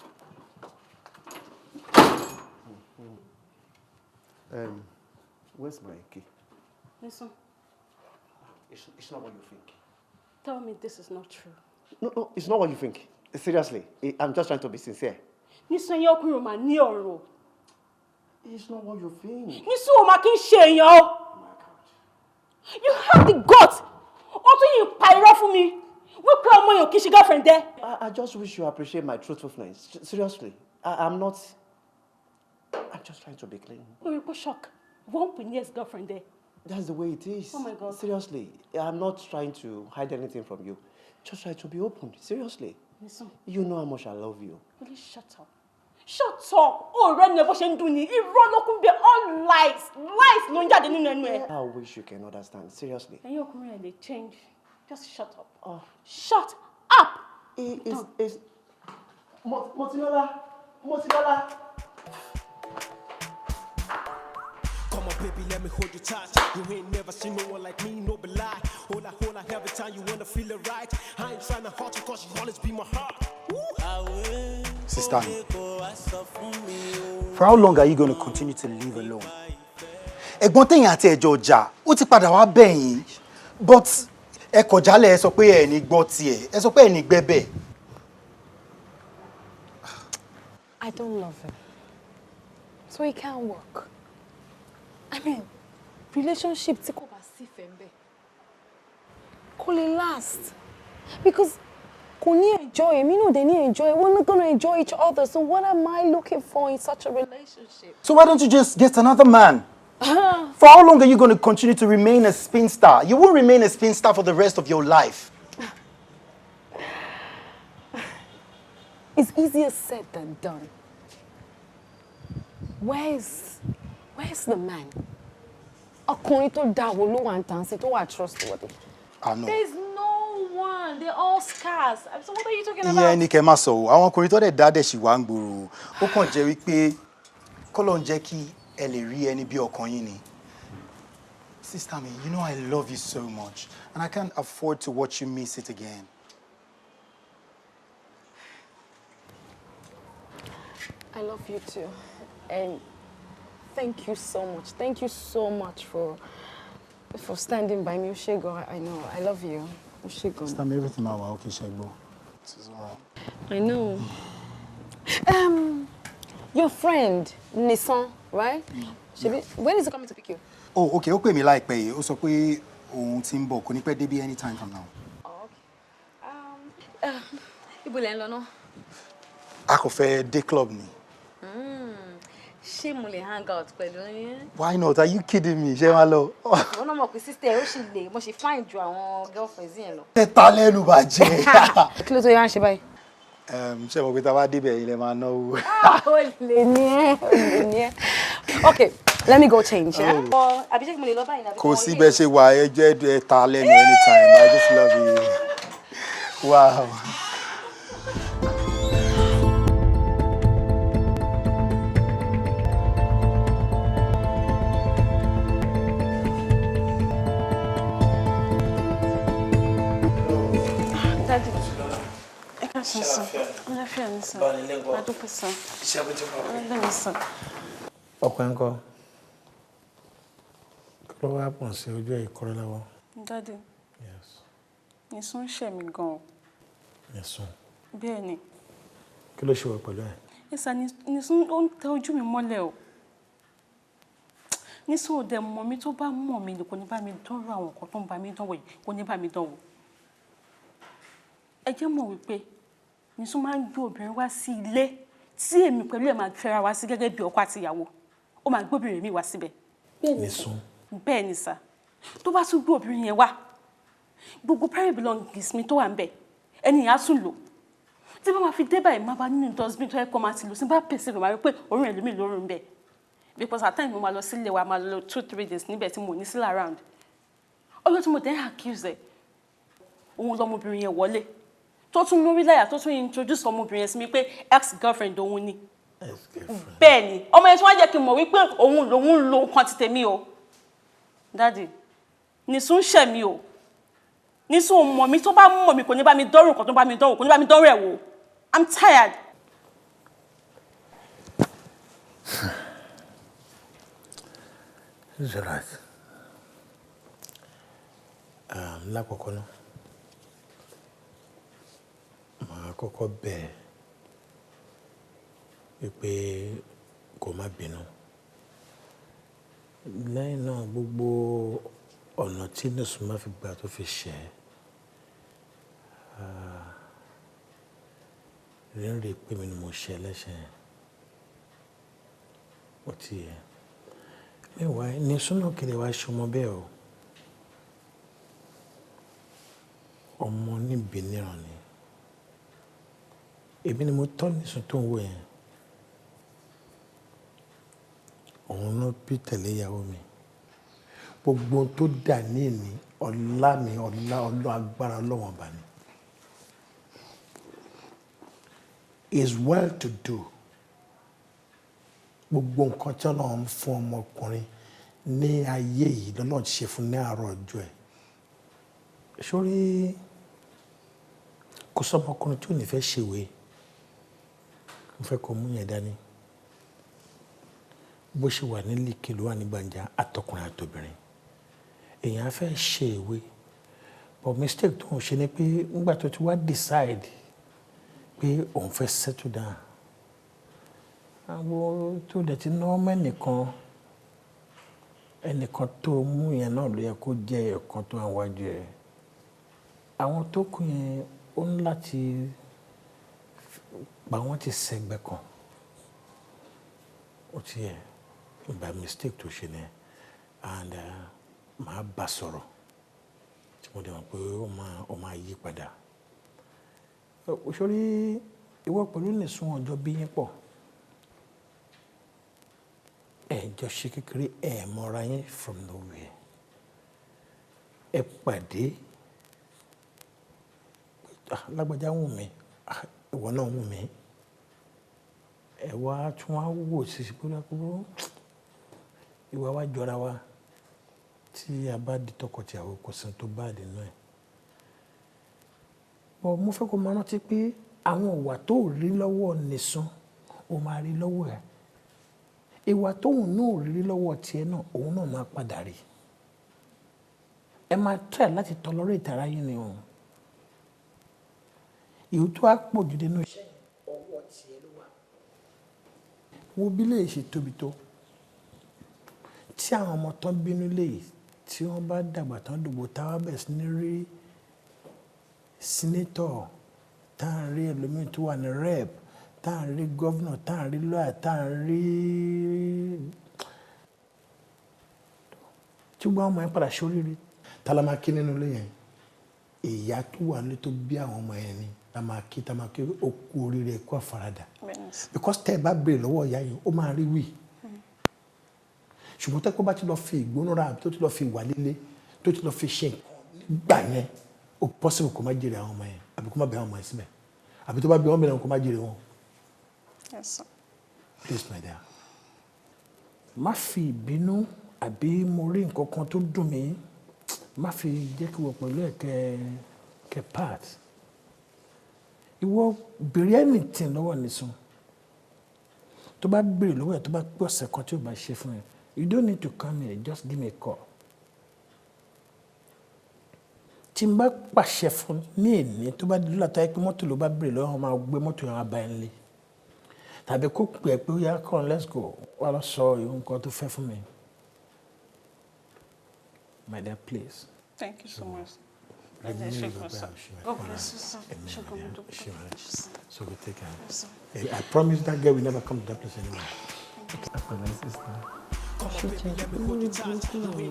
Where's my key? Listen. It's not what you think. Tell me this is not true. No, it's not what you think. Seriously, I'm just trying to be sincere. Nísìnyí, ẹ̀yin ọkùnrin ò máa ní ọ̀rọ̀ o. It's not what you think. Nísìnyí, ò máa kí ń ṣe èèyàn o. You have the guts. Ó tún yìí pa irọ́ fún mi wípé ọmọ yẹn ò kí ń ṣe girlfriend ẹ. I just wish you appreciate my truthfulness. Seriously, I'm not. I'm just trying to be clean. Ó rí pé shock wọ́n pè ní ex girlfriend ẹ. That's the way it is. Oh my God. Seriously, I'm not trying to hide anything from you. Just try to be open. Seriously. Listen. You know how much I love you. Will you shut up? Shut up! Ó rẹ́ ni ẹ bó ṣe ń dún ni, irọ́ ló kún bẹ́ẹ̀, all lies, lies ló ń jáde nínú ẹnu ẹ. I wish you can understand. Seriously. Ẹ̀yin ọkùnrin ẹ̀ lè change. Just shut up. Oh. Shut up! It's Motilola! Motilola! Come on, baby, let me hold you tight. You ain't never seen no one like me, no be lie. Hola, hola, every time you wanna feel it right. I ain't tryna hurt you, 'cause you always be my heart. Sister mi, for how long are you going to continue to live alone? Ẹ̀gbọ́n tẹ̀yìn àti ẹ̀jọ̀ ọjà, ó ti padà wá bẹ̀ yín, but ẹ kọ̀ jálẹ̀, ẹ sọ pé ẹ ní gbọ́ tiẹ̀, ẹ sọ pé ẹ ní gbẹ́bẹ̀. I don't love him. So it can't work. I mean, relationship tí kò bá sífẹ̀ẹ́ ńbẹ̀ kò lè last, because kò ní enjoy, èmi náà dẹ̀ ní enjoy. We're not gonna enjoy each other, so what am I looking for in such a relationship? So why don't you just get another man? For how long are you going to continue to remain a spinster? You won't remain a spinster for the rest of your life. It's easier said than done. Where's the man? Ọkùnrin tó dáa wo ló wà ń tàn sí tó wà trustworthy? Ah, no. There's no one. They're all scarce. So what are you talking about? Ìyẹn ni kẹ́ máa sọ o. Àwọn ọkùnrin tó dẹ̀ dá dẹ̀ ṣì wá ń gbòòrò. Ó kàn jẹ́ wípé kọ́lọ̀ ń jẹ́ kí ẹ lè rí ẹni bí ọkàn yín ni. Sister mi, you know I love you so much and I can't afford to watch you miss it again. I love you too. And thank you so much. Thank you so much for standing by me. Oṣé, I know. I love you. Oṣé. Sister mi, everything máa wà okay, ṣé gbọ́. It is all right. I know. Your friend, Nissan, right? When is he coming to pick you? Oh, okay, ó pè mí láìpẹ́ yìí. Ó sọ pé òun ti ń bọ̀, kò ní pẹ́ débí anytime from now. Oh, okay. Ibo lẹ ń lọ náà? A kò fẹ́ dé club ni. Ṣé mo lè hang out pẹ̀lú yín? Why not? Are you kidding me? Ṣé wàá lọ? Ìwọ náà mọ̀ pé sister ẹ̀ ó sì lè mo ṣe fine ju àwọn girlfriends yẹn lọ. Tẹ́ta lẹ́nu bàjẹ́. Kí ló tó yára ṣe báyìí? Ṣé mo pé tá a bá débẹ̀ ilẹ̀ máa náwó. Ó lè ní ẹ́, ó lè ní ẹ́. Okay, let me go change. Yeah? Oh. Àbí ṣé mo lè lọ báyìí nàbí? Kò sí bẹ́ẹ̀ ṣe wà, ẹ jẹ́ ẹ ta lẹ́nu anytime. I just love you. Wow. Daddy, ẹ ká sùn sàn. Àlàáfíà ni sàn. Adúpẹ́ sàn. Ọlọ́run sàn. Ọkọ ẹ̀ ń kọ́, kí ló wá pọ̀ sí ojú ẹ̀ ìkọ́rẹ́ lọ́wọ́? Daddy, Nìsún ń ṣẹ̀ mí gan-an. Nìsún? Bẹ́ẹ̀ ni. Kí ló ṣe wọ pẹ̀lú ẹ̀? Ẹ sà, Nìsún ó ń tẹ ojú mi mọ́lẹ̀ o. Nìsún ò dẹ̀ mọ̀ mí, tó bá mọ̀ mí kò ní bá mi dánrò àwọn nǹkan tó ń bá mi dánwò yìí, kò ní bá mi dánwò. Ẹ jẹ́ mọ̀ wípé Nìsún máa ń gbé obìnrin wá sí ilé tí èmi pẹ̀lú ẹ̀ máa fẹ́ra wá sí gẹ́gẹ́ bí ọkọ àti ìyàwó. Ó máa gbé obìnrin mi wá síbẹ̀. Nìsún? Bẹ́ẹ̀ ni sà. Tó bá tún gbé obìnrin yẹn wá, gbogbo private belongings mi tó wà ń bẹ̀, ẹni yẹn á tún lò. Tí bá máa fi dé báyìí, máa bá nínú dustbin tó yẹ kó máa ti lò sí, bá pèsè rẹ̀, máa rí pé òórùn ẹlòmíì lórùn bẹ̀. Because at times mo máa lọ sílé wa, máa lọ 2-3 days níbẹ̀ tí mo ní sí around. Ọjọ́ tí mo dẹ́ accuse ẹ̀, òun lọmọbìnrin yẹn wọlé. Tó tún lórí láyà, tó tún introduce ọmọbìnrin yẹn sí mi pé ex-girlfriend òun ni. Bẹ́ẹ̀ ni, ọmọ yẹn tí wọ́n jẹ́ kí n mọ̀ wípé òun lòun ń lo nǹkan ti tèmi o. Daddy, Nìsún ṣẹ̀ mi o. Nìsún ò mọ̀ mi, tó bá mọ̀ mi kò ní bá mi dọ́rùn nǹkan tó bá mi dánwò, kò ní bá mi dọ́rùn ẹ̀ wò. I'm tired. It's all right. Lákọ̀ọ́kọ́ náà, màá kọ́kọ́ bẹ̀ ẹ́ wípé kó má bínú. Lẹ́yìn náà, gbogbo ọ̀nà tí Nìsún máa fi gbà tó fi ṣẹ̀ ẹ́, rí pé mi ni mo ṣe ẹlẹ́ṣẹ̀, ó ti yẹ. Meanwhile, Nìsún náà kiri wá ṣọmọ bẹ́ẹ̀ o. Ọmọ níbi níran ni. Èmi ni mo tọ́ Nìsún tó ń wò yẹn. Òun ló bí tẹ̀lé ìyàwó mi. Gbogbo tó dà ní ìní, ọlá mi, ọlá ọlọ́ agbára Ọlọ́run ọba ni. Is well to do. Gbogbo nǹkan tí Ọlọ́run fún ọmọkùnrin ní ayé yìí lọ́lọ́run ti ṣe fún ní àárọ̀ ọjọ́ ẹ̀. Sórí kò sọmọkùnrin tí ò ní fẹ́ ṣèwé. Mo fẹ́ kó mú yẹn dání. Bó ṣe wà ní líkì ló wà ní gbàǹjà àtọkùnrin àtobìnrin. Èèyàn á fẹ́ ṣe ìwé. But mistake tó ń ṣe ni pé nígbà tó ti wá decide pé òun fẹ́ settle down. Àwọn tó dẹ̀ ti ná ọmọ ẹnìkan, ẹnìkan tó mú yẹn náà ló yẹ kó jẹ́ ẹ̀kan tó wà wájú ẹ̀. Àwọn tó kù yẹn ó ní láti pa wọ́n ti sẹ́gbẹ́ kan. Ó ti yẹ by mistake tó ṣe ni, and màá bá sọ̀rọ̀ tí mo dẹ̀ mọ̀ pé ó máa yí padà. Sórí ìwọ pẹ̀lú Nìsún ọjọ́ bí yín pọ̀. Ẹ jọ ṣe kékeré, ẹ mọra yín from nowhere. Ẹ pàdé, lágbájá wù mí, ìwọ náà wù mí. Ẹ wá tún wá wò sí kúrúkúrú, ìwà wa jọra wa. Tí a bá di tọkọtìyàwó kò sí tó bá nínú ẹ̀. Bọ̀ mo fẹ́ kó máa rántí pé àwọn ìwà tó rí lọ́wọ́ Nìsún, ó máa rí lọ́wọ́ ẹ̀. Ìwà tóun náà rí lọ́wọ́ tiẹ̀ náà, òun náà máa padà rí. Ẹ máa try láti tolerate ara yín ni o. Ìwú tó á pọ̀ jù nínú iṣẹ́ ọwọ́ tiẹ̀ ló wà. Wo bí lè ṣe tóbi tó. Tí àwọn ọmọ tán bínú lè tí wọ́n bá dàgbà tán dògbò táwa bẹ̀rẹ̀ sí ní rí senator, tá à ń rí ẹlòmíì tó wà ní rep, tá à ń rí governor, tá à ń rí lawyer, tá à ń rí tí gbogbo àwọn ọmọ yẹn padà ṣoríire. Ta la máa kí nínú ilé yẹn? Ìyá tó wà ní tó bí àwọn ọmọ yẹn ni tá máa kí ó kú oríire kú àfaradà. Because tẹ́ ẹ bá béèrè lọ́wọ́ ìyá yẹn, ó máa rí wí. Ṣùgbọ́n tẹ́kọ̀ bá ti lọ fi ìgbónára àbí tó ti lọ fi wà líle tó ti lọ fi ṣe nǹkan nígbà yẹn, ó possible kó má jèrè àwọn ọmọ yẹn àbí kó má bẹ àwọn ọmọ yẹn síbẹ̀ àbí tó bá bí wọn bẹ̀rẹ̀ kó má jèrè wọn. Yes, sir. Please, my dear. Má fi ìbínú àbí mo rí nǹkan kan tó dùn mí, má fi jẹ́ kí wọ́n pẹ̀lú ẹ̀ kẹ́ part. Ìwọ béèrè anything lọ́wọ́ Nìsún. Tó bá béèrè lọ́wọ́ ẹ̀, tó bá pé ọ̀sẹ̀ kan tí ó bá ṣe fún ẹ, you don't need to come here, just give me a call. Tí n bá pàṣẹ fún ní èní, tó bá dúró látàrí pé mọ́tò ló bá béèrè lọ́wọ́, wọn máa gbé mọ́tò yẹn wá bá ẹ nílé. Tàbí kó pè é pé ó yá, come, let's go, wá lọ sọ ìhun kan tó fẹ́ fún mi. My dear, please. Thank you so much. God bless you, sir. So we take care. I promise that girl will never come to that place anymore. Olórí burúkú làwọn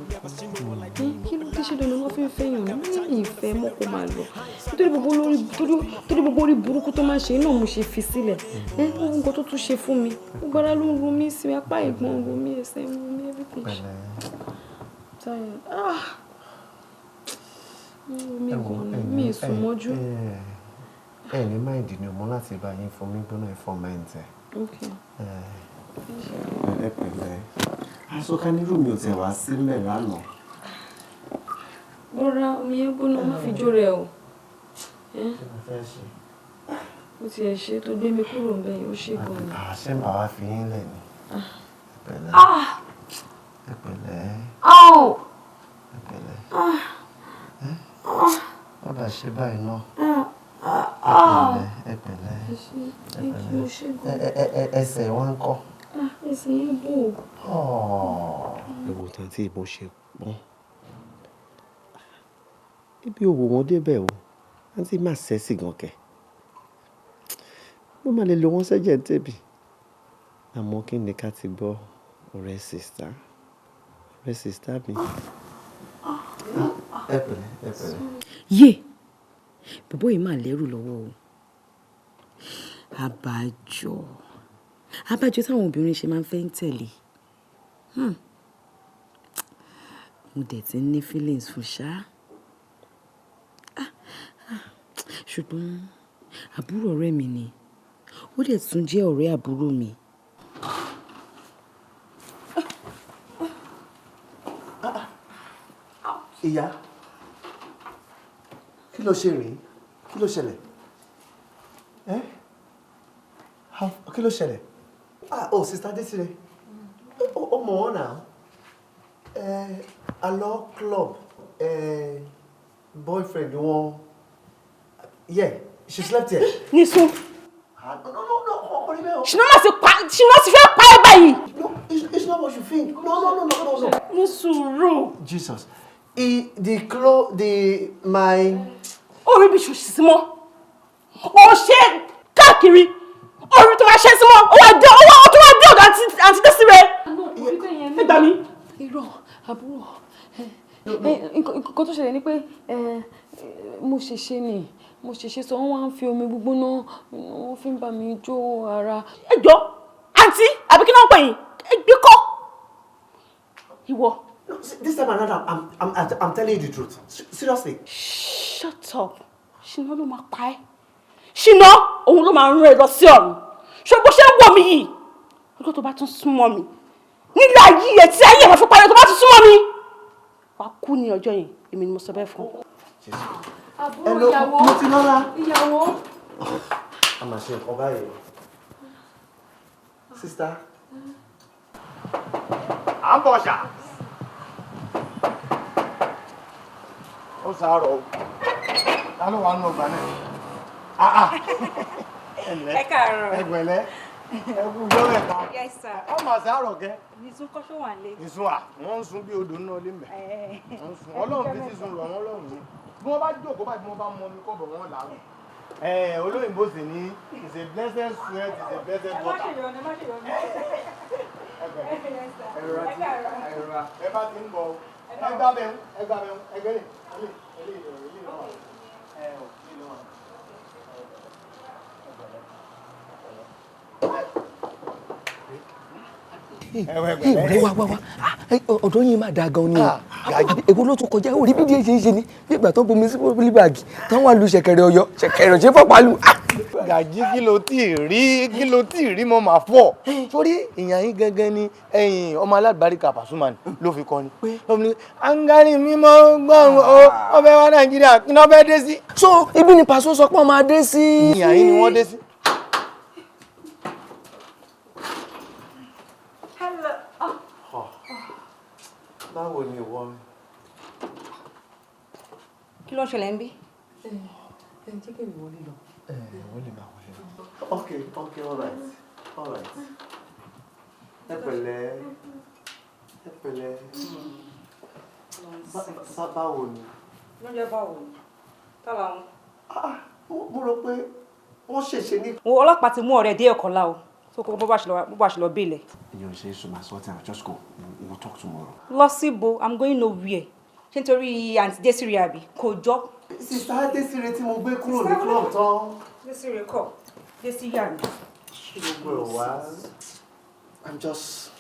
ọkùnrin. Kí ló dé? Ṣe dandan wọn fi ń fẹ́yàn ní ìfẹ́ mọ́ kó máa lọ? Nítorí gbogbo olórí, torí gbogbo orí burúkú tó máa ń ṣe náà mo ṣe fi sílẹ̀. Ẹ ohun nǹkan tó tún ṣe fún mi, gbogbo ara ló ń ro mí sí, apá ìgbọ̀n ń ro mí, ẹsẹ̀ ń ro mí, everything. Tired. Ah, ń ro mí gan-an, mi ì sùn mọ́jú. Ẹ ní mind ni mo láti bá yín fún mi gbóná ẹ̀fọ́ mind ẹ̀. Okay. Ẹ pẹ̀lẹ́. Aṣọ kanirú mi ò tẹ̀ wá sílẹ̀ lánàá. Rọra, omi yẹn gbóná, má fi jó rẹ o. Kí ló fẹ́ ṣe? Ó tiẹ̀ ṣe tó gbé mi kúrò ń bẹ́yìn, ó ṣe gan-an. Àṣé màá wá fi yín lẹ̀ ni. Ẹ pẹ̀lẹ́. Ah! Ẹ pẹ̀lẹ́. Ow! Ẹ pẹ̀lẹ́. Ah! Ah! Má bàa ṣe báyìí náà. Ah! Ẹ Ah! pẹ̀lẹ́. Ẹ pẹ̀lẹ́. Ẹ ṣé, Ẹ thank you, ó pẹ̀lẹ́. ṣe gan-an. Ẹsẹ̀ wa ń kọ́? Ah, ẹsẹ̀ yẹn bò. Ẹ wo tán tí ìbọn ṣe pọ́n. Ibi òwò wọn débẹ̀ o, àǹtí má sẹ́sì gan kẹ̀. Mo máa lè lo wọ́n sẹ́jẹ̀ ń tèbi. Àmọ́ kí ni ká ti gbọ́ ọ̀rẹ́ sister mi. Ẹ pẹ̀lẹ́, ẹ pẹ̀lẹ́. Yé, bọ̀bọ́ yìí máa lẹ́rù lọ́wọ́ o. Àbájọ, abájọ táwọn obìnrin ṣe máa ń fẹ́ ń tẹ̀lé. Mo dẹ̀ ti ní feelings fún ṣá. Ah, ah. Ṣùgbọ́n àbúrò ọ̀rẹ́ mi ni, ó dẹ̀ tún jẹ́ ọ̀rẹ́ àbúrò mi. Ìyá, kí ló ṣe rèé? Kí ló ṣẹlẹ̀? Ẹ́, kí ló ṣẹlẹ̀? Ah, oh, Sister Desire, ó mọ̀ wọ́n náà. Ẹ alọ́ club, ẹ boyfriend wọn. Yeah, she slept here. Nísún. Ah, no, no, no, kò rí bẹ́ẹ̀ o. Ṣìnà má ti pa, Ṣìnà ti fẹ́ pa ẹ́ báyìí. No, it's not what you think. No, no, no, no, no, no. Ní sùúrù. Jesus. He, the clo, the, my. Ó rí bí ṣòṣì sí mọ́. Ó ṣe káàkiri. Ó rí tó máa ṣe sí mọ́. Ó wá dé, ó wá, ó tún wá dé ọ̀dọ̀ àǹtí Desire. Ẹ gbà mí. Irọ́, àbúrò. Nǹkan tó ṣẹlẹ̀ ni pé mo ṣèṣe ni, mo ṣèṣe sọ, wọ́n wá ń fi omi gbígbóná, wọ́n fi ń bá mi jó ara. Ẹ jọ, àǹtí, àbí kí náà ń pè yín? Ẹ gbé kọ́. Ìwọ. No, see, this time around, I'm telling you the truth. Seriously. Shut up. Ṣìnà ló máa pa ẹ́. Ṣìnà òun ló máa rán ẹ lọ sí ọ̀run. Ṣé bó ṣe ń wọ̀ mí yìí? Ọjọ́ tó bá tún súnmọ́ mi nílé ayé ẹ̀ tí ayé ẹ̀ máa fi parí, tó bá tún súnmọ́ mi, wàá kú ní ọjọ́ yẹn. Èmi ni mo sọ bẹ́ẹ̀ fún ọ. Àbúrò. Hello, Ìyàwó. Motilọ́lá. Ìyàwó. A máa ṣe nǹkan báyìí. Sister. À ń bọ̀ ṣá. Ó sàárọ̀ o. Ta ló wà nínú ọgbà náà? Ah, ah. Ẹ káàárọ̀. Ẹ pẹ̀lẹ́, ẹ kú ọjọ́ mẹ́ta. Yes, sir. Ọ mà sàárọ̀ kẹ́. Nìsún kọ́ṣọ́ wà lé. Ìsun à, wọ́n ń sun bí odò nínú ilé mẹ́. Wọ́n ń sun. Ọlọ́run fi sísun rọ̀ wọ́n lọ́rùn ni. Bí wọ́n bá jókòó báyìí, bí wọ́n bá mọ omi kọ́bọ̀ wọ́n làárọ̀. Ẹ olóyìnbó sì ní "It's a blessed sweat, it's a blessed Ẹ má water." ṣe yọnu, ẹ má ṣe yọnu. Ẹ pẹ̀lẹ́, ẹ rọra tí ẹ rọra ẹ bá ti ń bọ̀ o. Ẹ gbá bẹ́ẹ̀, ẹ gbá bẹ́ẹ̀, ẹ gbẹ́lẹ̀, ẹlẹ́ ẹlẹ́ ẹlẹ́ náà. Ọ̀rẹ́ wa wá wá, ọ̀dọ́ yín máa da gan ni o. Èwo ló tún kọjá orí bí díẹ̀ ṣe ń ṣe ni bí ìgbà tó bomi sí pólíbàgì tán wà lu ṣẹ̀kẹ̀rẹ̀ Ọ̀yọ́, ṣẹ̀kẹ̀rẹ̀ ṣe fọ́pá lu. Gàjí kí ló tí ì rí, kí ló tí ì rí mọ́ màá fọ̀. Sórí ìyàn yín gangan ni ẹ̀yìn ọmọ alábàríkà Pasuma ni ló fi kọ́ ni. Angari mímọ́ gbọ́n o, ọbẹ̀ wa Nàìjíríà kí ni ọbẹ̀ dé sí. So ibi ni Paso sọ pé wọ́n máa dé sí. Ìyàn yín ni wọ́n dé sí. Báwo ni ìwọ? Kí ló ń ṣẹlẹ̀ ń bí? Ẹ jẹ́ kí èmi wọlé lọ. Ẹ wọlé máa wọlé lọ. Okay, okay, all right, all right. Ẹ pẹ̀lẹ́, ẹ pẹ̀lẹ́. Báwo ni? Ló ń jẹ́ báwo ni? Tálà wọn. Mo rò pé wọ́n ṣèṣe ní. Ọlọ́pàá ti mú ọ̀rẹ́ dé Ọ̀kọ́lá o. So kò bó bá ṣe lọ bílẹ̀. Ìyẹn ò ṣe é sùn máa sort out, just go, we'll talk tomorrow. Lọ síbo, I'm going nowhere. Ṣé nítorí àǹtí Désiré àbí? Kò jọ. Sista Désiré tí mo gbé kúrò ní club tán. Désiré kọ̀, Désiré àná. Gbogbo ẹ̀ wá, I'm just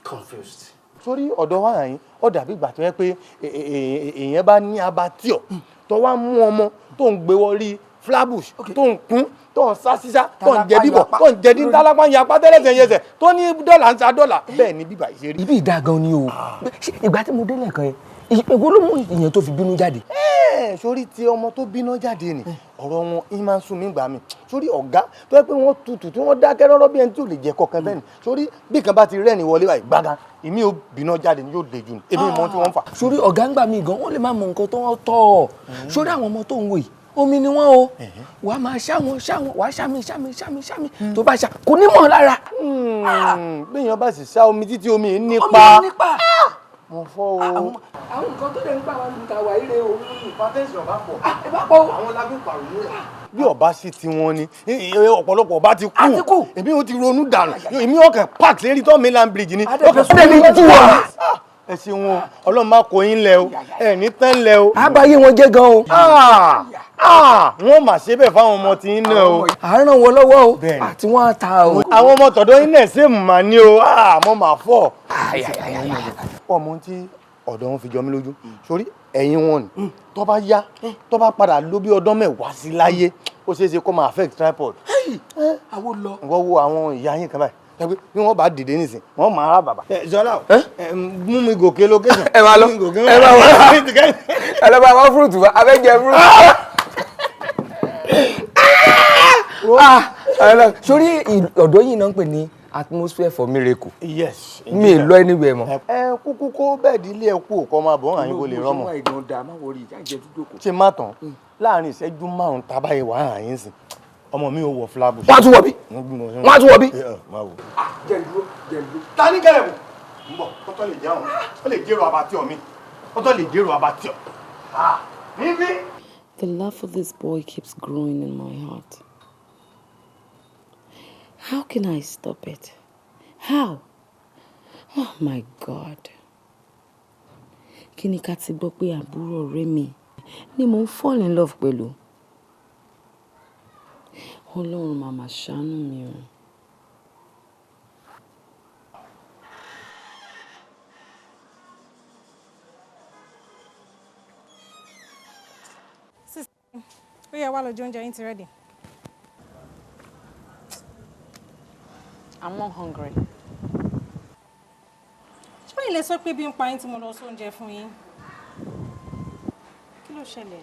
confused. Sórí ọ̀dọ̀ wa yìí, ó dàbí ìgbà tó yẹ pé èèyàn bá ní abatíọ̀ tó wá mú ọmọ tó ń gbé wọrí Flabush tó ń kún tó ń sá sísá tó ń jẹ bíbọ̀ tó ń jẹ dín tálápá ń yapa tẹ́lẹ̀sẹ̀ yẹsẹ̀ tó ní dọ́là ń sa dọ́là bẹ́ẹ̀ ni bíbà ìṣe rí. Ibi ìdá gan ni o. Ìgbà tí mo délẹ̀ kan yẹn, èwo ló mú ìyẹn tó fi bínú jáde? Sórí ti ọmọ tó bínú jáde ni ọ̀rọ̀ wọn ń máa ń sún mí gbà mí. Sórí ọ̀gá tó yẹ pé wọ́n tutù tí wọ́n dákẹ́ rọ́rọ́ bí ẹni tí ò lè jẹ kọ̀ọ̀kan bẹ́ẹ̀ ni. Sórí bí kan bá ti rẹ́ni wọlé báyìí gbága èmi ò bínú jáde ni yóò le jù ni èmi mọ tí wọ́n ń fà. Sórí ọ̀gá ń gbà mí gan, wọ́n lè má mọ nǹkan tó ń tọ̀ ọ́. Sórí àwọn ọmọ tó ń wò yìí, omi ni wọ́n o. Wàá máa ṣá wọn ṣá wọn, wàá ṣá mi ṣá mi ṣá mi ṣá mi tó bá ṣá kò ní mọ̀ lára. Béèyàn bá sì ṣá omi títí omi nípa. Omi nípa. Mo fọ́ o. Àwọn nǹkan tó lè ń gbà wá ní ta wà ire o. Ìpàtẹ́sì ọba pọ̀. Ìbá pọ̀ o. Àwọn lábẹ́ pàrọ̀ rẹ̀. Bí ọba sí tiwọn ni ọ̀pọ̀lọpọ̀ ọba ti kú. Èmi ò ti ronú dànù. Èmi ọkàn park lérí tó mainland bridge ni. Ọkàn jù wá. Ẹ ṣeun o, Ọlọ́run má kó yín lẹ o, ẹ ní tán lẹ o. Àbáyé wọn jẹ́ gan o. Wọ́n mà ṣe bẹ́ẹ̀ fáwọn ọmọ tí ń náà o. À ń ràn wọ́n lọ́wọ́ o, àti wọ́n á ta o. Àwọn ọmọ tọ̀dọ̀ yín náà ṣe mà ní o, mo mà fọ̀. Ọmọ tí ọ̀dọ̀ wọn fi jọ mí lójú, sórí ẹ̀yìn wọn ni, tó bá yá, tó bá padà ló bí ọdún mẹ́wàá sí láyé, ó ṣeé ṣe kó máa affect tripod. Àwo lọ. Wọ́n wo àwọn ìyá yín kan báyìí bí wọ́n bá dìde nísìn wọ́n máa rà bàbà. Zọlá mú mi gòkè location. Ẹ máa lọ, ẹ máa wọ, ẹ lọ bá wá fúrúùtù wa, a fẹ́ jẹ fúrúùtù. Sórí ọ̀dọ́ yìí náà ń pè ní atmosphere for miracle. Yes. Mi lọ anywhere mọ́. Ẹ kúkú kó bẹ́ẹ̀dì ilé ẹ kú òkọ́ máa bọ̀ àyìn kò lè rọ́mọ. Ṣé má tán láàrin ìṣẹ́jú márùn-ún tábàyè wà àyìn sìn ọmọ mi ò wọ Flabush. Wọ́n á tún wọ bí. Wọ́n á tún wọ bí. Jẹ́ ìdúró, jẹ́ ìdúró. Ta ní kẹrẹ̀ wò? Ń bọ̀, kọ́tọ́ lè jẹun, ó lè jẹ́rọ abatíọ̀ mi, kọ́tọ́ lè jẹ́rọ abatíọ̀. Níbí. The love for this boy keeps growing in my heart. How can I stop it? How? Oh my God. Kí ni ká ti gbọ́ pé àbúrò ọ̀rẹ́ mi ni mò ń fall in love pẹ̀lú? Ọlọ́run màmá ṣàánú mi o. Ó yẹ wá lọ jẹ oúnjẹ yín ti ready. I'm not hungry. Ṣé báyìí lẹ sọ pé bí ń pa yín tí mo lọ sí oúnjẹ fún yín? Kí ló ṣẹlẹ̀?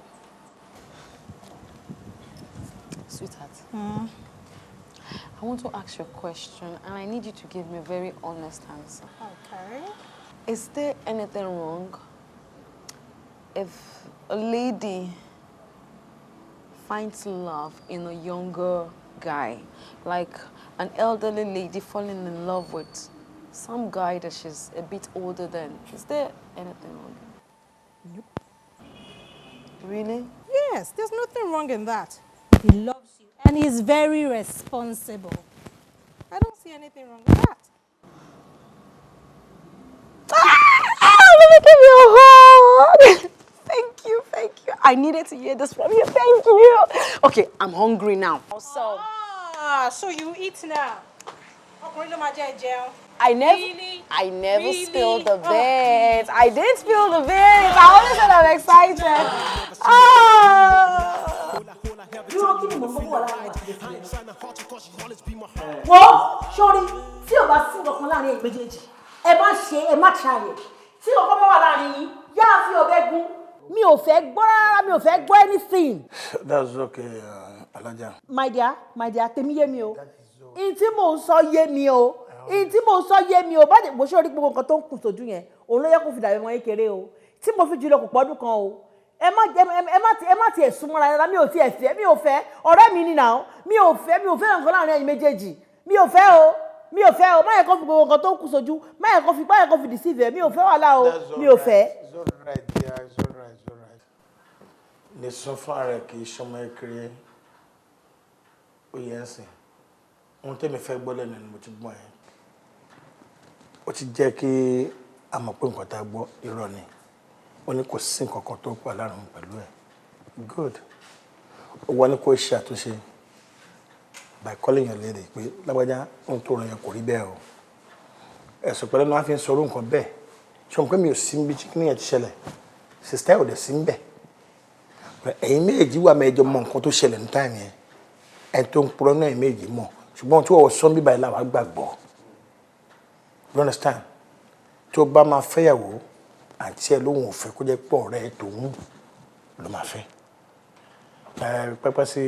Sweetheart, I want to ask you a question and I need you to give me a very honest answer. Okay. Is there anything wrong if a lady finds love in a younger guy, like an elderly lady falling in love with some guy that she's a bit older than? Is there anything wrong? Nope. Really? Yes, there's nothing wrong in that. He loves you and he's very responsible. I don't see anything wrong with that. Ah, let me give you a hug. Thank you, thank you. I needed to hear this from you. Thank you. Okay, I'm hungry now. So, Ah, so you eat now. Ọkùnrin ló máa jẹ́ jẹun. I never, Really? I never Really? spilled the Oh. beans. I didn't spill the beans. I always said I'm excited. Ah. Dúró, kí ni mò ń bọ̀ wà láàrin àti ìdẹ́sílẹ̀? Wọ́n sórí, tí ò bá sí nǹkan láàrin ẹ̀yin méjèèjì, ẹ má ṣe, ẹ má ṣàyẹ̀. Tí nǹkan bá wà láàrin yín, yáa fi ọ̀bẹ gún. Mi ò fẹ́ gbọ́ rárá, mi ò fẹ́ gbọ́ anything. That's okay, Alhaja. My dear, my dear, tèmi yé mi o. Ihun tí mò ń sọ yé mi o. Ihun tí mò ń sọ yé mi o. Bá dé bó ṣe orí, gbogbo nǹkan tó ń kù sójú yẹn, òun ló yẹ kó fi dàbí ọmọ kékeré o. Tí mo fi jùlọ kò pọ́dún kan o. Ẹ má tiẹ̀ súnmọ́ra rárá, mi ò tiẹ̀ fẹ́, mi ò fẹ́. Ọ̀rẹ́ mi ni nà. Mi ò fẹ́, mi ò fẹ́ nǹkan láàrin ẹ̀yin méjèèjì. Mi ò fẹ́ o. Mi ò fẹ́ o. Má yẹ kó fi gbogbo nǹkan tó ń kù sójú. Má yẹ kó fi deceive ẹ. Mi ò fẹ́ wàhálà o. Mi ò fẹ́. It's all right, dear. It's all right, it's all right. Ní sọ fún ara ẹ̀, kì í ṣọmọ kékeré. Ó yẹ ń sìn. Ohun tẹ́mi fẹ́ gbọ́ lẹ́nu ni mo ti gbọ́ yẹn. Ó ti jẹ́ kí a mọ̀ pé nǹkan tá a gbọ́, irọ́ ni. Ó ní kò sí nǹkan kan tó pọ̀ láàrin òun pẹ̀lú ẹ̀. Good. Ó wá ní kó ṣe àtúnṣe by calling your lady pé, "Lágbájá, ohun tó ràn yẹn kò rí bẹ́ẹ̀ o." Ẹ̀sùn pẹ̀lú ni wọ́n fi ń sọ orú nǹkan bẹ́ẹ̀. Ṣé o mọ̀ pé mi ò sí níbi tí kíní yẹn ti ṣẹlẹ̀? Sister ò dẹ̀ sí ń bẹ̀. Ẹ̀yin méjì wà mẹ́jọ mọ nǹkan tó ṣẹlẹ̀ ní time yẹn. Ẹ̀ tó ń purọ́ náà, ẹ̀yin méjì mọ̀. Ṣùgbọ́n tí wọ́n sọ ń bíbá yìí làwọn gbàgbọ́. You understand? Tó bá máa fẹ́yàwó, àǹtí ẹ̀ lóhùn ò fẹ́ kó jẹ́ pé ọ̀rẹ́ ẹ̀ tòun ló máa fẹ́. Ẹ pẹ́pẹ́ sí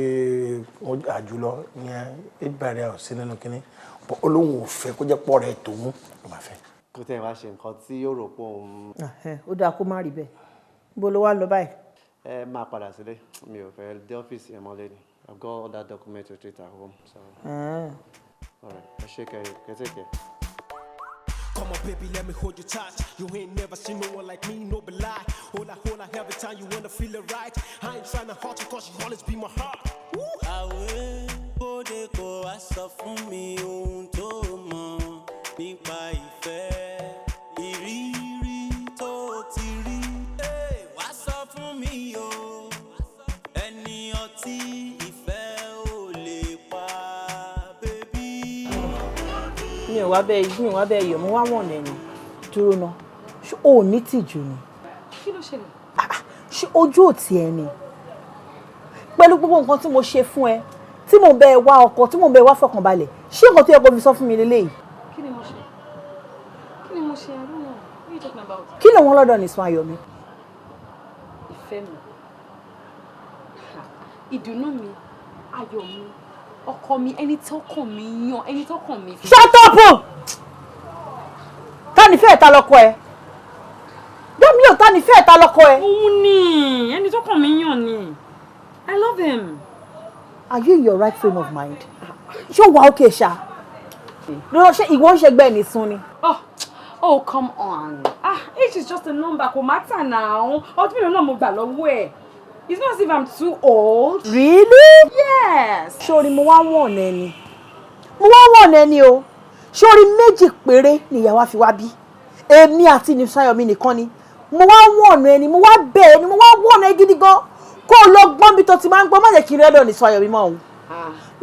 àjùlọ yẹn, ìbàrẹ̀ ò sí nínú kínní. But ó lóhùn ò fẹ́ kó jẹ́ pé ọ̀rẹ́ ẹ̀ tòun ló máa fẹ́. Kó tẹ̀ wá ṣe nǹkan tí yóò rò pé òun. Ó dáa kó má rí bẹ́ẹ̀. Bó ló wá lọ báyìí? Ẹ máa padà sílé, mi ò fẹ́ dé ọ́fíìsì yẹn mọ́lé ni. I've got other documents to treat at home, so. All right, ẹ ṣe kẹ kẹ take care. Come on, baby, let me hold you tight. You ain't never seen no one like me, no be lie. Hola, hola, every time you wanna feel it right. I ain't tryna hurt you, 'cause you always be my heart. Àwẹ̀ bóde kò wá sọ fún mi ohun tó mọ̀ nípa ìfẹ́, ìrírí tó ti rí. Hey, wá sọ fún mi o, ẹni ọtí ìfẹ́ ò lè pa, baby. Mi ò wá bẹ́ẹ̀ yọ̀, mo wá wọ̀n ẹ̀yìn. Dúró ná, ṣé o ò ní tìjú ni? Kí ló ṣẹlẹ̀? Ṣé ojú ò tiẹ̀ ni? Pẹ̀lú gbogbo nǹkan tí mo ṣe fún ẹ, tí mò ń bẹ wá ọkọ, tí mò ń bẹ wá fọkànbalẹ̀, ṣé nǹkan tó yẹ kó fi sọ fún mi lélẹ́yìí? Kí ni mo ṣe? Kí ni mo ṣe? I don't know. What are you talking about? Kí ló wọn lọ́dọ̀ nìsun ayọ̀ mi? Ìfẹ́ mi. Ìdùnnú mi, ayọ̀ mi, ọkọ mi, ẹni tọ́kàn mi yàn, ẹni tọ́kàn mi fi. Shut up! Ta ni fẹ́ẹ̀ ta lọ́kọ ẹ? Dámi ò, ta ni fẹ́ẹ̀ ta lọ́kọ ẹ? Òun ni ẹni tọ́kàn mi yàn ni. I love him. Are you in your right frame of mind? Ṣé o wà okay ṣá? Lọ́wọ́, ṣé ìwọ ń ṣẹgbẹ́ nìsun ni? Oh, come on. Ah, age is just a number. Kò matter now. Ọdún mélòó náà mo gbà lọ́wọ́ ẹ̀? It's not as if I'm too old. Really? Yes. Sórí, mo wá wọ̀n ẹni. Mo wá wọ̀n ẹni o. Sórí, méjì péré ni ìyàwó àfi wá bí. Èmi àti Nìsáyọ̀mí nìkan ni. Mo wá wọ̀n ẹni, mo wá bẹ̀ ẹni, mo wá wọ̀n ẹ gidi gan. Kó o lọ gbọ́n bí tó ti máa ń gbọ́, má jẹ́ kí n rí ẹ̀dọ̀ Nìsáyọ̀mí mọ́ o.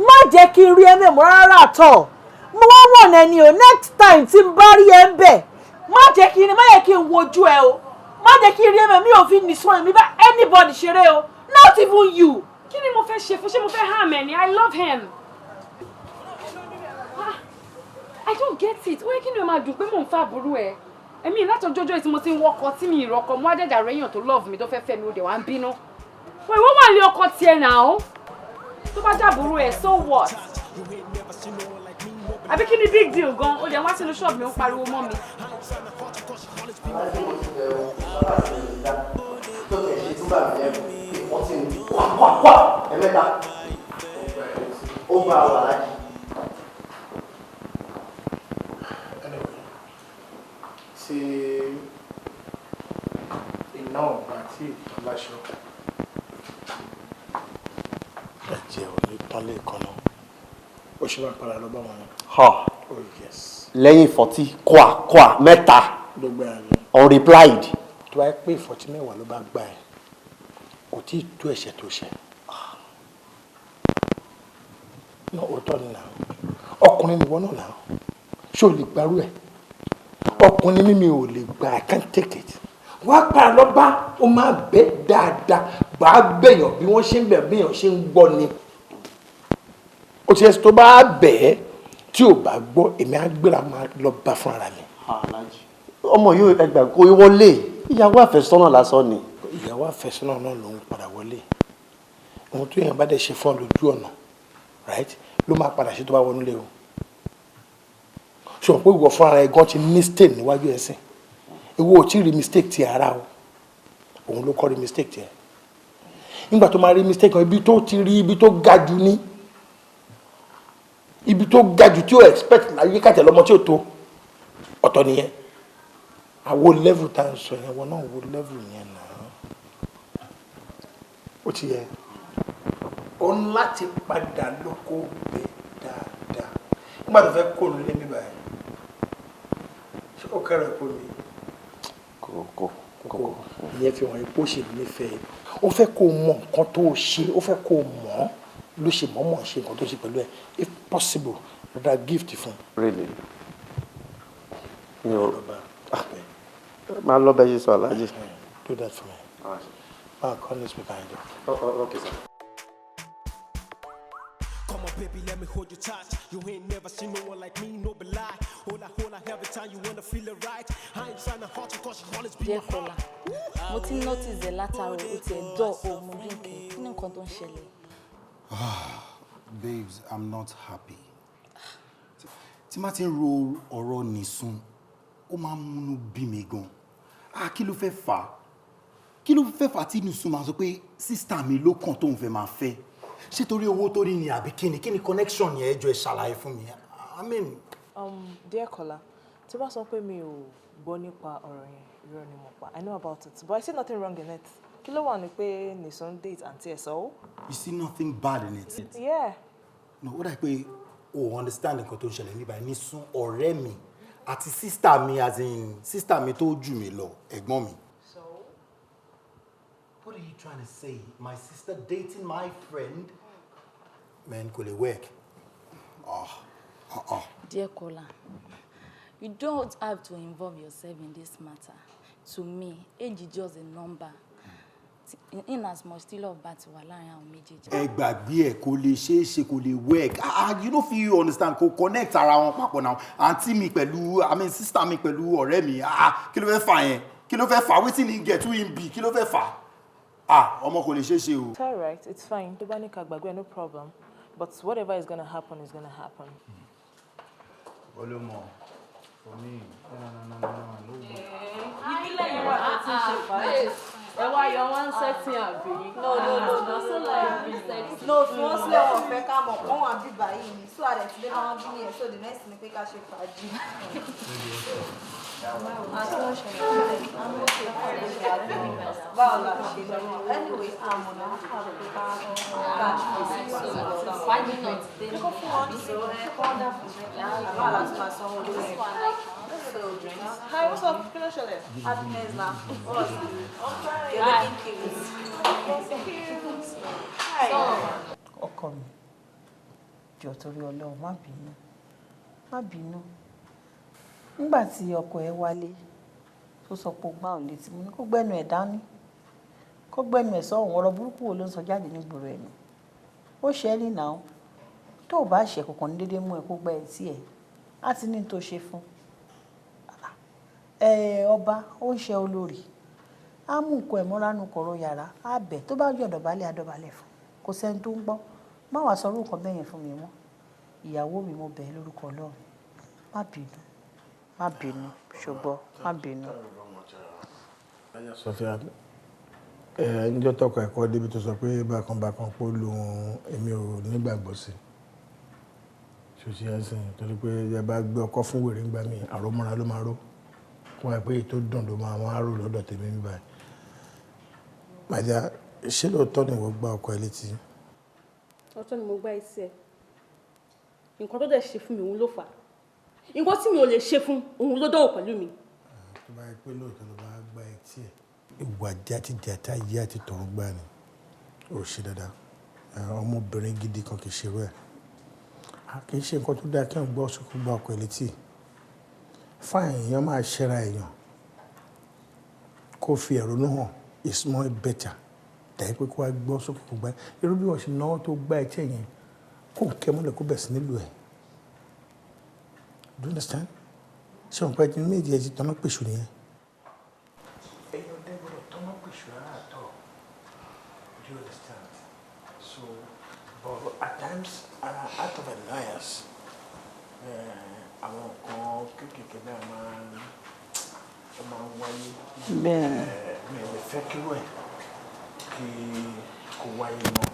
Má jẹ́ kí n rí ẹ mẹ́mọ́ rárá àtọ̀. Mo wá wọ̀n ẹni o, next time tí n bá rí ẹ ń bẹ̀, má jẹ́ kí n wojú ẹ o. Má jẹ́ kí n rí ẹ mẹ́. Mi ò fi Nìsáyọ̀mí bá anybody ṣeré o. Not even you. Kí ni mo fẹ́ ṣe fún? Ṣé mo fẹ́ harm ẹ ni? I love him. Ah, I don't get it. Ó yẹ kí ni o máa dùn pé mò ń fa àbúrò ẹ. Èmi láti ọjọ́jọ́ tí mo ti ń wọkọ tí mi ìrọ̀kọ mú àjàjà rẹ̀, èèyàn tó love mi, tó fẹ́ fẹ́ mi, ó dẹ̀ wá ń bínú. Wọ́n ìwọ́n wà lé ọkọ tiẹ̀ náà. Tó bá jàbúrò ẹ̀, so what? Àbí kí ni big deal gan? Ó dẹ̀ wá sínú ṣọ́ọ̀bù mi, ó ń pariwo mọ́ mi. Tó tẹ̀ ṣe túbà mí lẹ́nu pé wọ́n ti ń kwá kwá kwá ẹ̀mẹ́ta, ó gba àwọn aláàjì. Anyway, tí iná ọ̀gbà tí ìtàn láṣọ, ẹ̀jẹ̀ ò ní tán lè kan náà. Ó ṣe máa padà lọ bá wọn. Ha. Oh yes. Lẹ́yìn ìfọ̀tí kwá kwá mẹ́ta Ló gbé àná. unreplied. Tó bá yẹ pé ìfọ̀tí 10 ló bá gbà ẹ́, Kò tí ì tó ẹ̀ṣẹ̀ tó ṣẹ̀. Náà òótọ́ ni náà, ọkùnrin nìwọ náà náà, ṣé o lè gbarú ẹ̀? Ọkùnrin mímí ò lè gbà. I can't take it. Wá padà lọ bá ó máa bẹ́ dáadáa, bá a bẹ̀yàn bí wọ́n ṣe ń bẹ̀, bíyàn ṣe ń gbọ́ ni. Ó ti yẹ tó bá bẹ̀ ẹ́ tí ò bá gbọ́, èmi á gbéra máa lọ bá fún ara mi. Alhaji, ọmọ yóò ẹgbà kó wọlé, ìyàwó àfẹ́sọ́nà lásán ni. Ìyàwó àfẹ́sọ́nà náà ló ń padà wọlé. Ohun tó yẹn bá dẹ̀ ṣe fún ọ lójú ọ̀nà, right, ló máa padà ṣe tó bá wọnú lé o. Ṣùgbọ́n pé ìwọ fún ara ẹ gan ti ní stain níwájú ẹ sìn, ìwọ ò tí ì rí mistake ti ara o, òun ló kọ́ rí mistake tiẹ̀. Nígbà tó máa rí mistake kan, ibi tó ti rí, ibi tó ga jù ní, ibi tó ga jù tí ó expect láyé kàtẹ́ lọ́mọ tí ó tó ọ̀tọ̀ nìyẹn. Àwo level tá à ń sọ yẹn, wọn náà wo level yẹn náà, ó ti yẹ ó ń láti padà lóko bẹ dáadáa. Nígbà tó fẹ́ kó nílé mi báyìí, ṣé ó kẹ́rọ̀ ẹ̀kọ́ mi? Kò kò ìyẹn fi hàn ipò ṣe nífẹ̀ẹ́. Ó fẹ́ kó o mọ nǹkan tó o ṣe, ó fẹ́ kó o mọ̀ ọ́ ló ṣe mọ̀ọ́mọ̀ ṣe nǹkan tó ṣe pẹ̀lú ẹ̀. If possible, ra gift fún. Really? Mi ò máa lọ bẹ́ẹ̀ ṣe sọ, Alhaji. Do that for me. Máa kọ́ newspaper yẹn jọ. Okay, sir. Come on, baby, let me hold you tight. You ain't never seen no one like me, no be lie. Hola, hola, every time you wanna feel it right. I ain't tryna hurt you, 'cause you always be my Kọ́lá, mo ti ń notice ẹ̀ látàárọ̀, ó tiẹ̀ dọ̀ ọ́ mo drink ẹ̀. Kí ni nǹkan tó ń ṣẹlẹ̀? Babes, I'm not happy. Tí má ti ń ro ọ̀rọ̀ Nìsun, ó máa ń múnú bí mi gan. Ah, kí ló fẹ́ fà á? Kí ló fẹ́ fà á tí Nìsun máa sọ pé sister mi ló kàn tóun fẹ́ máa fẹ́? Ṣé torí owó tó rí ni àbí kí ni? Kí ni connection yẹn? Ẹ jọ̀ọ́, ẹ ṣàlàyé fún mi. I mean, Dear Kola, tí bá sọ pé mi ò gbọ́ nípa ọ̀rọ̀ yẹn, irọ́ ni mo pa. I know about it, but I see nothing wrong in it. Kí ló wà ní pé Nìsun date àǹtí ẹ̀ sọ? You see nothing bad in it? Yeah. No, ó dà pé o understand nǹkan tó ń ṣẹlẹ̀ níbàyìí. Nìsun ọ̀rẹ́ mi àti sister mi, as in sister mi tó jù mí lọ, ẹ̀gbọ́n mi. So? What are you trying to say? My sister dating my friend? Man, kò lè work. Ah, ah, ah. Dear Kola, you don't have to involve yourself in this matter. To me, age is just a number. In as much tí love bá ti wà láàrin àwọn méjèèjì. Ẹ gbàgbé ẹ, kò lè ṣeé ṣe, kò lè work. Ah, you no fit understand, kò connect ara wọn papọ̀ náà. Àǹtí mi pẹ̀lú, I mean, sister mi pẹ̀lú ọ̀rẹ́ mi. Ah, kí ló fẹ́ fà yẹn? Kí ló fẹ́ fà? Wetin he get, who him be? Kí ló fẹ́ fà? Ah, ọmọ, kò lè ṣeé ṣe o. It's alright, it's fine. Tó bá ní ká gbàgbé, no problem. But whatever is gonna happen is gonna happen. Olúmọ, for me, no, no, no, no, no, no. Ìbílẹ̀ yìí wà tó ti ń ṣe fàájì. Ẹ wá yọ wọ́n setting àbí? No, no, no, no, So like no, fi wọ́n sílẹ̀, wọ́n fẹ́ ká mọ̀ kán wà bíbá yìí ni. So àdẹ̀ tí lé máa bí yẹn, so the next ni pé ká ṣe fàájì. Àti wọ́n ṣẹlẹ̀, báwo la ṣe lọ? Anyway, àmọ̀ náà ká pé ká Fàájì náà ti dé. Kó fún wọn ní báwo la ti máa sanwó lórí ẹ̀. Hi, what's up? Kí ló ṣẹlẹ̀? Happiness na. What's Hi. You're looking cute. Hi. Ọkọ mi, jọ̀ọ́, torí Ọlọ́run, má bínú, má bínú. Nígbà tí ọkọ ẹ wálé tó sọ pé ó gbá òun létí, mo ní kó gbẹ́nu ẹ̀ dání, kó gbẹ́nu ẹ̀ sọ́hùn. Ọ̀rọ̀ burúkú wo ló ń sọ jáde nígboro ẹ̀ nù? Ó ṣe é rí náà. Tó o bá ṣe kọ̀ọ̀kan ní déédéé mú ẹ kó gbá etí ẹ̀, á ti ní tó ṣe fún ẹ. Ọba ó ń ṣe olórí, á mú nǹkan ẹ̀ mọ́ra nù kọ̀rọ̀ yàrá, á bẹ̀. Tó bá yọ̀ dọ̀bálẹ̀, á dọ̀bálẹ̀ fún. Kò sẹ́ni tó ń gbọ́. Má wàá sọ orúkọ bẹ́ẹ̀ yẹn fún mi mọ́. Ìyàwó mi, mo bẹ̀ ẹ́ lórúkọ Ọlọ́run, má bínú, má bínú, ṣùgbọ́n má bínú. Sọfíà, ẹ níjọ́ tọkọ ẹ̀kọ́ débi tó sọ pé bákan bákan pé ó lóhun, èmi ò nígbàgbọ́ sí ṣòṣì ẹ̀sìn, torí pé ẹ bá gbé ọkọ fún wèrè ńgbà mí, àròmọ́ra ló máa ró kó wáyé pé èyí tó dùn ló máa máa rò lọ́dọ̀ tèmi ń báyìí. Màjá, ṣé lóòótọ́ ni ìwọ gbá ọkọ ẹ létí? Ọ̀tọ̀ ni mo gbá etí ẹ̀. Nǹkan tó dẹ̀ ṣe fún mi, òun ló fà á. Nǹkan tí mi ò lè ṣe fún òun ló dánwò pẹ̀lú mi. Tó bá yẹ pé lóòótọ́ ló bá gbá etí ẹ̀, ìwà játijàti ayé àti tọ̀run gbá ni. Ó ṣe dáadáa. Ọmọbìnrin gidi kan kì í ṣerú ẹ̀. Kì í ṣe nǹkan tó dáa kí wọ́n gbọ́ sókè gba ọkọ ẹ̀ létí. Fáìn, èèyàn máa ṣẹ́ra èèyàn kó fi ẹ̀rọnú hàn is more better tàbí pé kó wá gbọ́ sókè kó gbá irú bí wọ́n ṣe náwó tó gbá etí ẹ̀yẹn kó ń kẹ́ mọ́lẹ̀ kó bẹ̀ sí nílùú ẹ̀. Do you understand? Ṣé òun pẹ́ tí méjì ẹ ti tọ́nà pèsè nìyẹn? Èèyàn dẹ́gbọ́dọ̀ tọ́nà pèsè rárá àtọ̀. Do you understand? So, but at times, out of annoyance, àwọn nǹkan kéékèèké náà máa ń wáyé. Bẹ́ẹ̀ni. Mi ò lè fẹ́ kí wẹ̀ kí kò wáyé mọ́.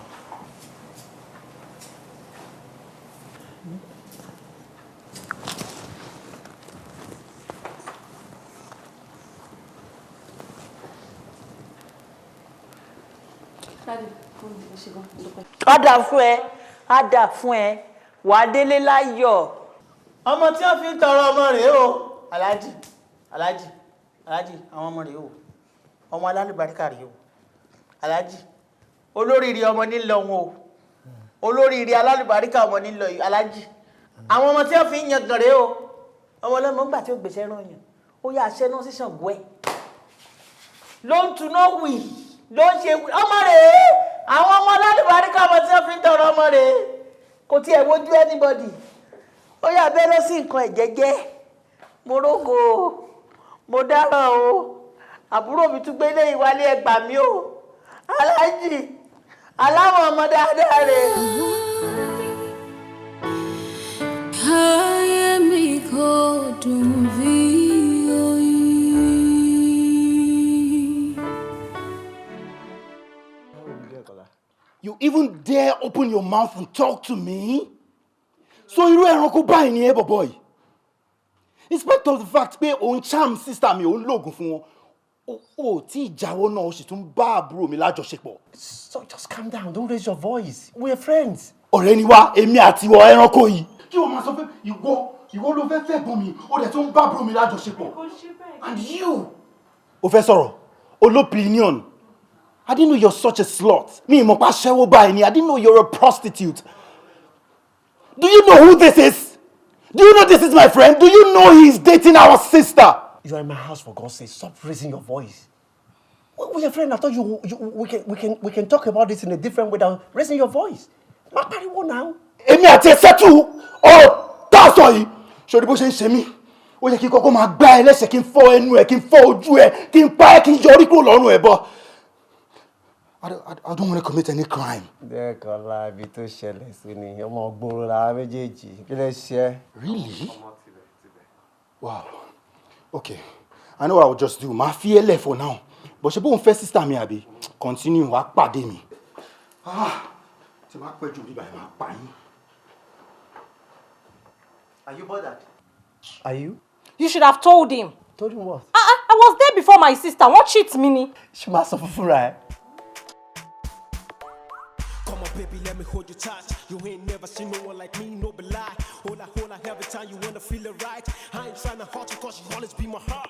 Á dà fún ẹ, á dà fún ẹ, wàá délé láyọ̀. Ọmọ tí wọ́n fi ń tọrọ ọmọ rèé o, aláàjì, aláàjì, aláàjì, àwọn ọmọ rèé o, ọmọ alálùbáríkà rèé o, aláàjì, olóríire ọmọ nílọ wọn o, olóríire alálùbáríkà ọmọ nílọ yìí, aláàjì, àwọn ọmọ tí wọ́n fi ń yangàn rèé o, ọmọ ọlọ́mọ ńgbà tí ó gbèsè rán yàn, ó yà aṣẹ́ náà sí Ṣàngó ẹ̀, ló ń tuná wì, ló ń ṣe wì, ọmọ rèé, àwọn ọmọ alálùbáríkà ọmọ tí wọ́n fi ń tọrọ ọmọ rèé, kò tiẹ̀ wojú anybody, ó yà bẹ́ẹ̀ lọ sí nǹkan ẹ̀jẹ̀jẹ̀, mo rógo o, mo dáràn o, àbúrò mi tún gbé lé ìwálé, ẹgbà mi o, aláàjì, aláwọ̀ ọmọ dáadáa rèé. Ayé mi kò dùn bí oyin. You even dare open your mouth and talk to me? So irú ẹranko báyìí ni ẹ bọ̀bọ̀ yìí. In spite of the fact pé òun charm sister mi, òun lóògùn fún wọn, o tí ìjáwọ́ náà, o sì tún bá àbúrò mi lájọṣepọ̀. So just calm down, don't raise your voice. We are friends. Ọ̀rẹ́ ni wá, èmi àti ìwọ ẹranko yìí. Kí o máa sọ pé ìwọ ló fẹ́ fẹ́ gbọ́n mi, o dẹ̀ tún bá àbúrò mi lájọṣepọ̀. And you. O fẹ́ sọ̀rọ̀, o lópinion. I didn't know you're such a slut. Mi ìmọ̀ pa aṣẹ́wó báyìí ni, I didn't know you're a prostitute. Do you know who this is? Do you know this is my friend? Do you know he's dating our sister? You are in my house, for God's sake. Stop raising your voice. We are friends. I thought you, you we can talk about this in a different way than raising your voice. Má pariwo now. Èmi àti ẹ settle ọ̀rọ̀ tá a sọ yìí. Ṣé bó ṣe ń ṣe mí? Ó yẹ kí n kọ́kọ́ máa gbá ẹ lẹ́sẹ̀, kí n fọ́ ẹnu ẹ, kí n fọ́ ojú ẹ, kí n pa ẹ́, kí n yọ orí kúrò lọ́rùn ẹ bọ́. I don't want to commit any crime. Dẹ́kọ̀ọ́lá, ibi tó ṣẹlẹ̀ sí ni ọmọ gbòòrò làwa méjèèjì, kí lè ṣe é. Really? Wow. Okay. I know what I will just do. Màá fi ẹ́ lẹ̀ for now. But ṣe bóun fẹ́ sister mi àbí? Continue, wàá pàdé mi. Ah! Tí máa pẹ́ jù bíbá ẹ̀ máa pa yín. Are you bothered? Are you? You should have told him. Told him what? I was there before my sister. Wọ́n cheat mi ni. Ṣé máa sọ fún fúnra ẹ? Come on, baby, let me hold you tight. You ain't never seen no one like me, no be lie. Hola, hola, every time you wanna feel it right. I ain't tryna hurt you, 'cause you always be my heart.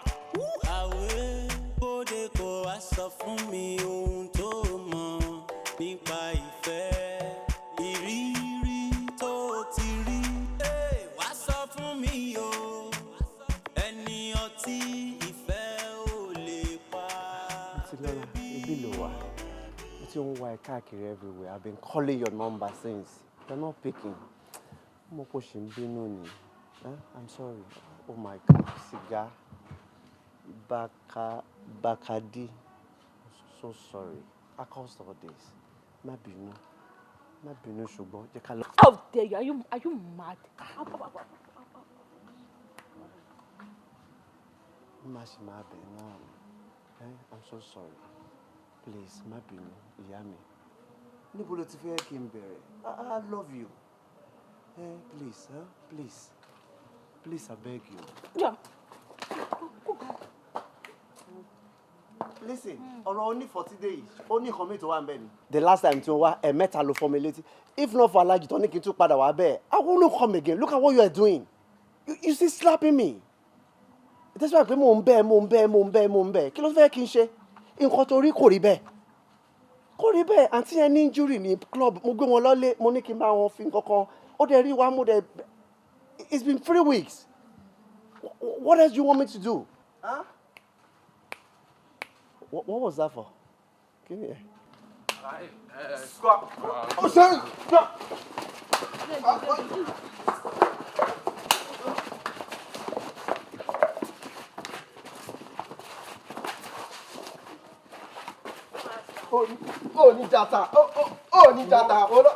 Àwẹ̀ bóde kò wá sọ fún mi ohun tó mọ̀ nípa ìfẹ́. Ìrírí tó ti rí. Hey, wá sọ fún mi o. Ẹni ọtí ìfẹ́ ò lè pa. Tilola, ibi ló wà. Mo ti ń wá ẹ káàkiri everywhere. I've been calling your number since. You're not picking. Mo kò ṣì ń bínú ni. Eh? I'm sorry. Oh my God, sìgá. Baka, Bakadi. I'm so sorry. I caused all this. Má bínú. Má bínú ṣùgbọ́n jẹ́ ká lọ. How dare you? Are you mad? Má ṣe máa bẹ̀ náà. Eh? I'm so sorry. Please, má bínú, ìyá mi. Níbo ló ti fẹ́ kí n bẹ̀rẹ̀? I love you. Eh, please, huh? Please. Please, I beg you. Yeah. Listen, ọ̀rọ̀ onífọ̀tídé yìí, ó ní nǹkan mi tó wà ń bẹ̀ ni. The last time tí wọ́n wá, ẹ̀ẹ̀mẹ́ta ló fọ́ mi létí. If not for Alhaji tó ní kí n tún padà wá bẹ́ẹ̀, I won't come again. Look at what you are doing. You still slapping me. That's why pé mò ń bẹ̀, mò ń bẹ̀, mò ń bẹ̀, mò ń bẹ̀. Kí ló fẹ́ kí n ṣe? Nǹkan tó rí kò rí bẹ́ẹ̀. Kò rí bẹ́ẹ̀, àǹtí yẹn ní injury ní club, mo gbé wọn lọ́lé, mo ní kí n bá wọn fi nǹkan kan, ó dẹ̀ rí wa, mo dẹ̀. It's been 3 weeks. What else do you want me to do? Huh? What was that for? Give me. Oh, sorry. Ó ní jata, ó ní jata, ó lọ.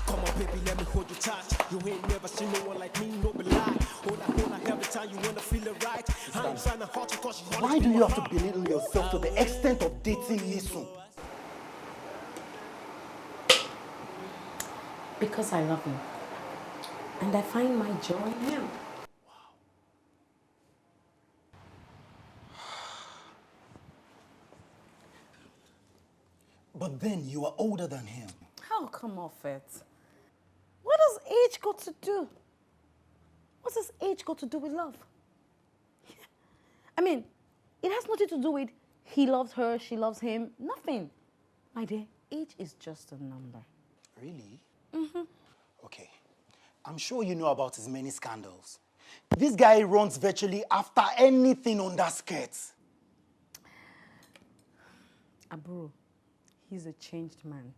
Come on, baby, let me hold you tight. You ain't never seen no one like me, no be lie. Hold up, hold up, every time you wanna feel it right. I ain't tryna hurt you 'cause you Why do you have to belittle yourself to the extent of dating Nisun? Because I love him. And I find my joy in him. But then you are older than him. How come off it? What does age got to do? What does age got to do with love? I mean, it has nothing to do with he loves her, she loves him, nothing. My dear, age is just a number. Really? Mm-hmm. Okay. I'm sure you know about his many scandals. This guy runs virtually after anything on that skirt. Aburo, he's a changed man.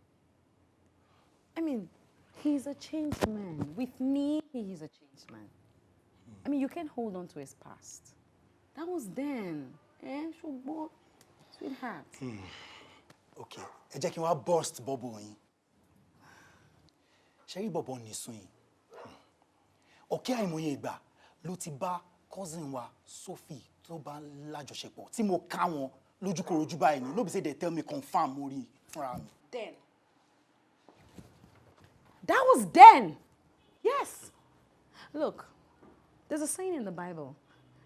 I mean, he's a changed man. With me, he is a changed man. I mean, you can't hold on to his past. That was then. Eh, ṣùgbọ́n, sweetheart. Okay, ẹ jẹ́ kí n wá burst bubble yín. Ṣé rí bọ̀bọ̀ Nìsùn yìí? Ọ̀kẹ́ àìmọye ìgbà ló ti bá cousin wa Sophie tó bá lájọṣepọ̀ tí mo ká wọn lójúkorojú báyìí ni, no be say they tell me, confirm, mo rí fúnra mi. Then. That was then. Yes. Look, there's a saying in the Bible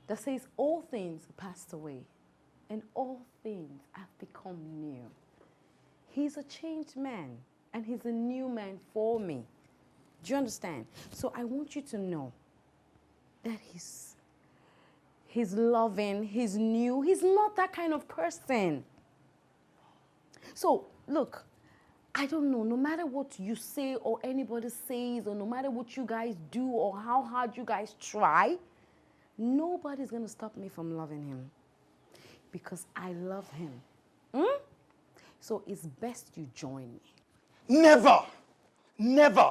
that says all things passed away and all things have become new. He's a changed man and he's a new man for me. Do you understand? So I want you to know that he's loving, he's new, he's not that kind of person. So look, I don't know, no matter what you say or anybody says, or no matter what you guys do or how hard you guys try, nobody's gonna stop me from loving him. Because I love him. Hmm? So it's best you join me. Never! Never!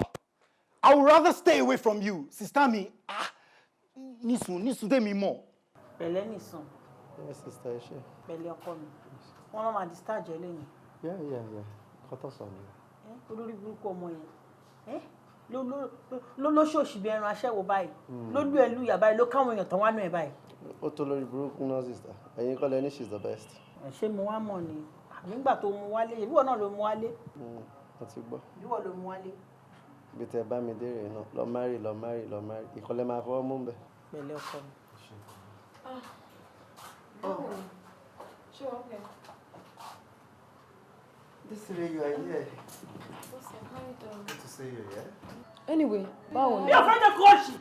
I would rather stay away from you, sister mi. Ah, Nísùn, Nísùn tèmi mọ̀. Pẹ̀lẹ́ Nìsùn. Yes, sister, ẹ ṣé. Pẹ̀lẹ́ ọkọ mi. Wọ́n máa máa discharge ẹ lẹ́yìn. Yeah. Nǹkan tó sọ nìyẹn. Ẹ olórí burúkú ọmọ yẹn. Ẹ ló ló ló lóṣòṣì bí ẹran aṣẹ́wó báyìí. Ló lú ẹ lú ìyá báyìí, ló káwọn èèyàn tán wá nù ẹ báyìí. Ó tó lórí burúkú náà, sister. Ẹ̀yin kọ́ lẹ ní she's the best. Ẹ ṣé, mo wá mọ̀ ni? Àbí nígbà tó mú wálé, ìbíwọ̀ náà ló mú wálé. Mo ti gbọ́. Ìbíwọ̀ ló mú wálé. Bí tẹ bá mi dé rèé náà, lọ marry, lọ marry, lọ marry. Ìkọlẹ̀ máa fọwọ́ mú bẹ̀. Pẹ̀lẹ́ ọkọ mi. Oh. Sure, okay. This way you are here. What's up? How you doing? Good to see you, yeah? Anyway, báwo ni? Mi ò fẹ́ jẹ́ kó ṣì.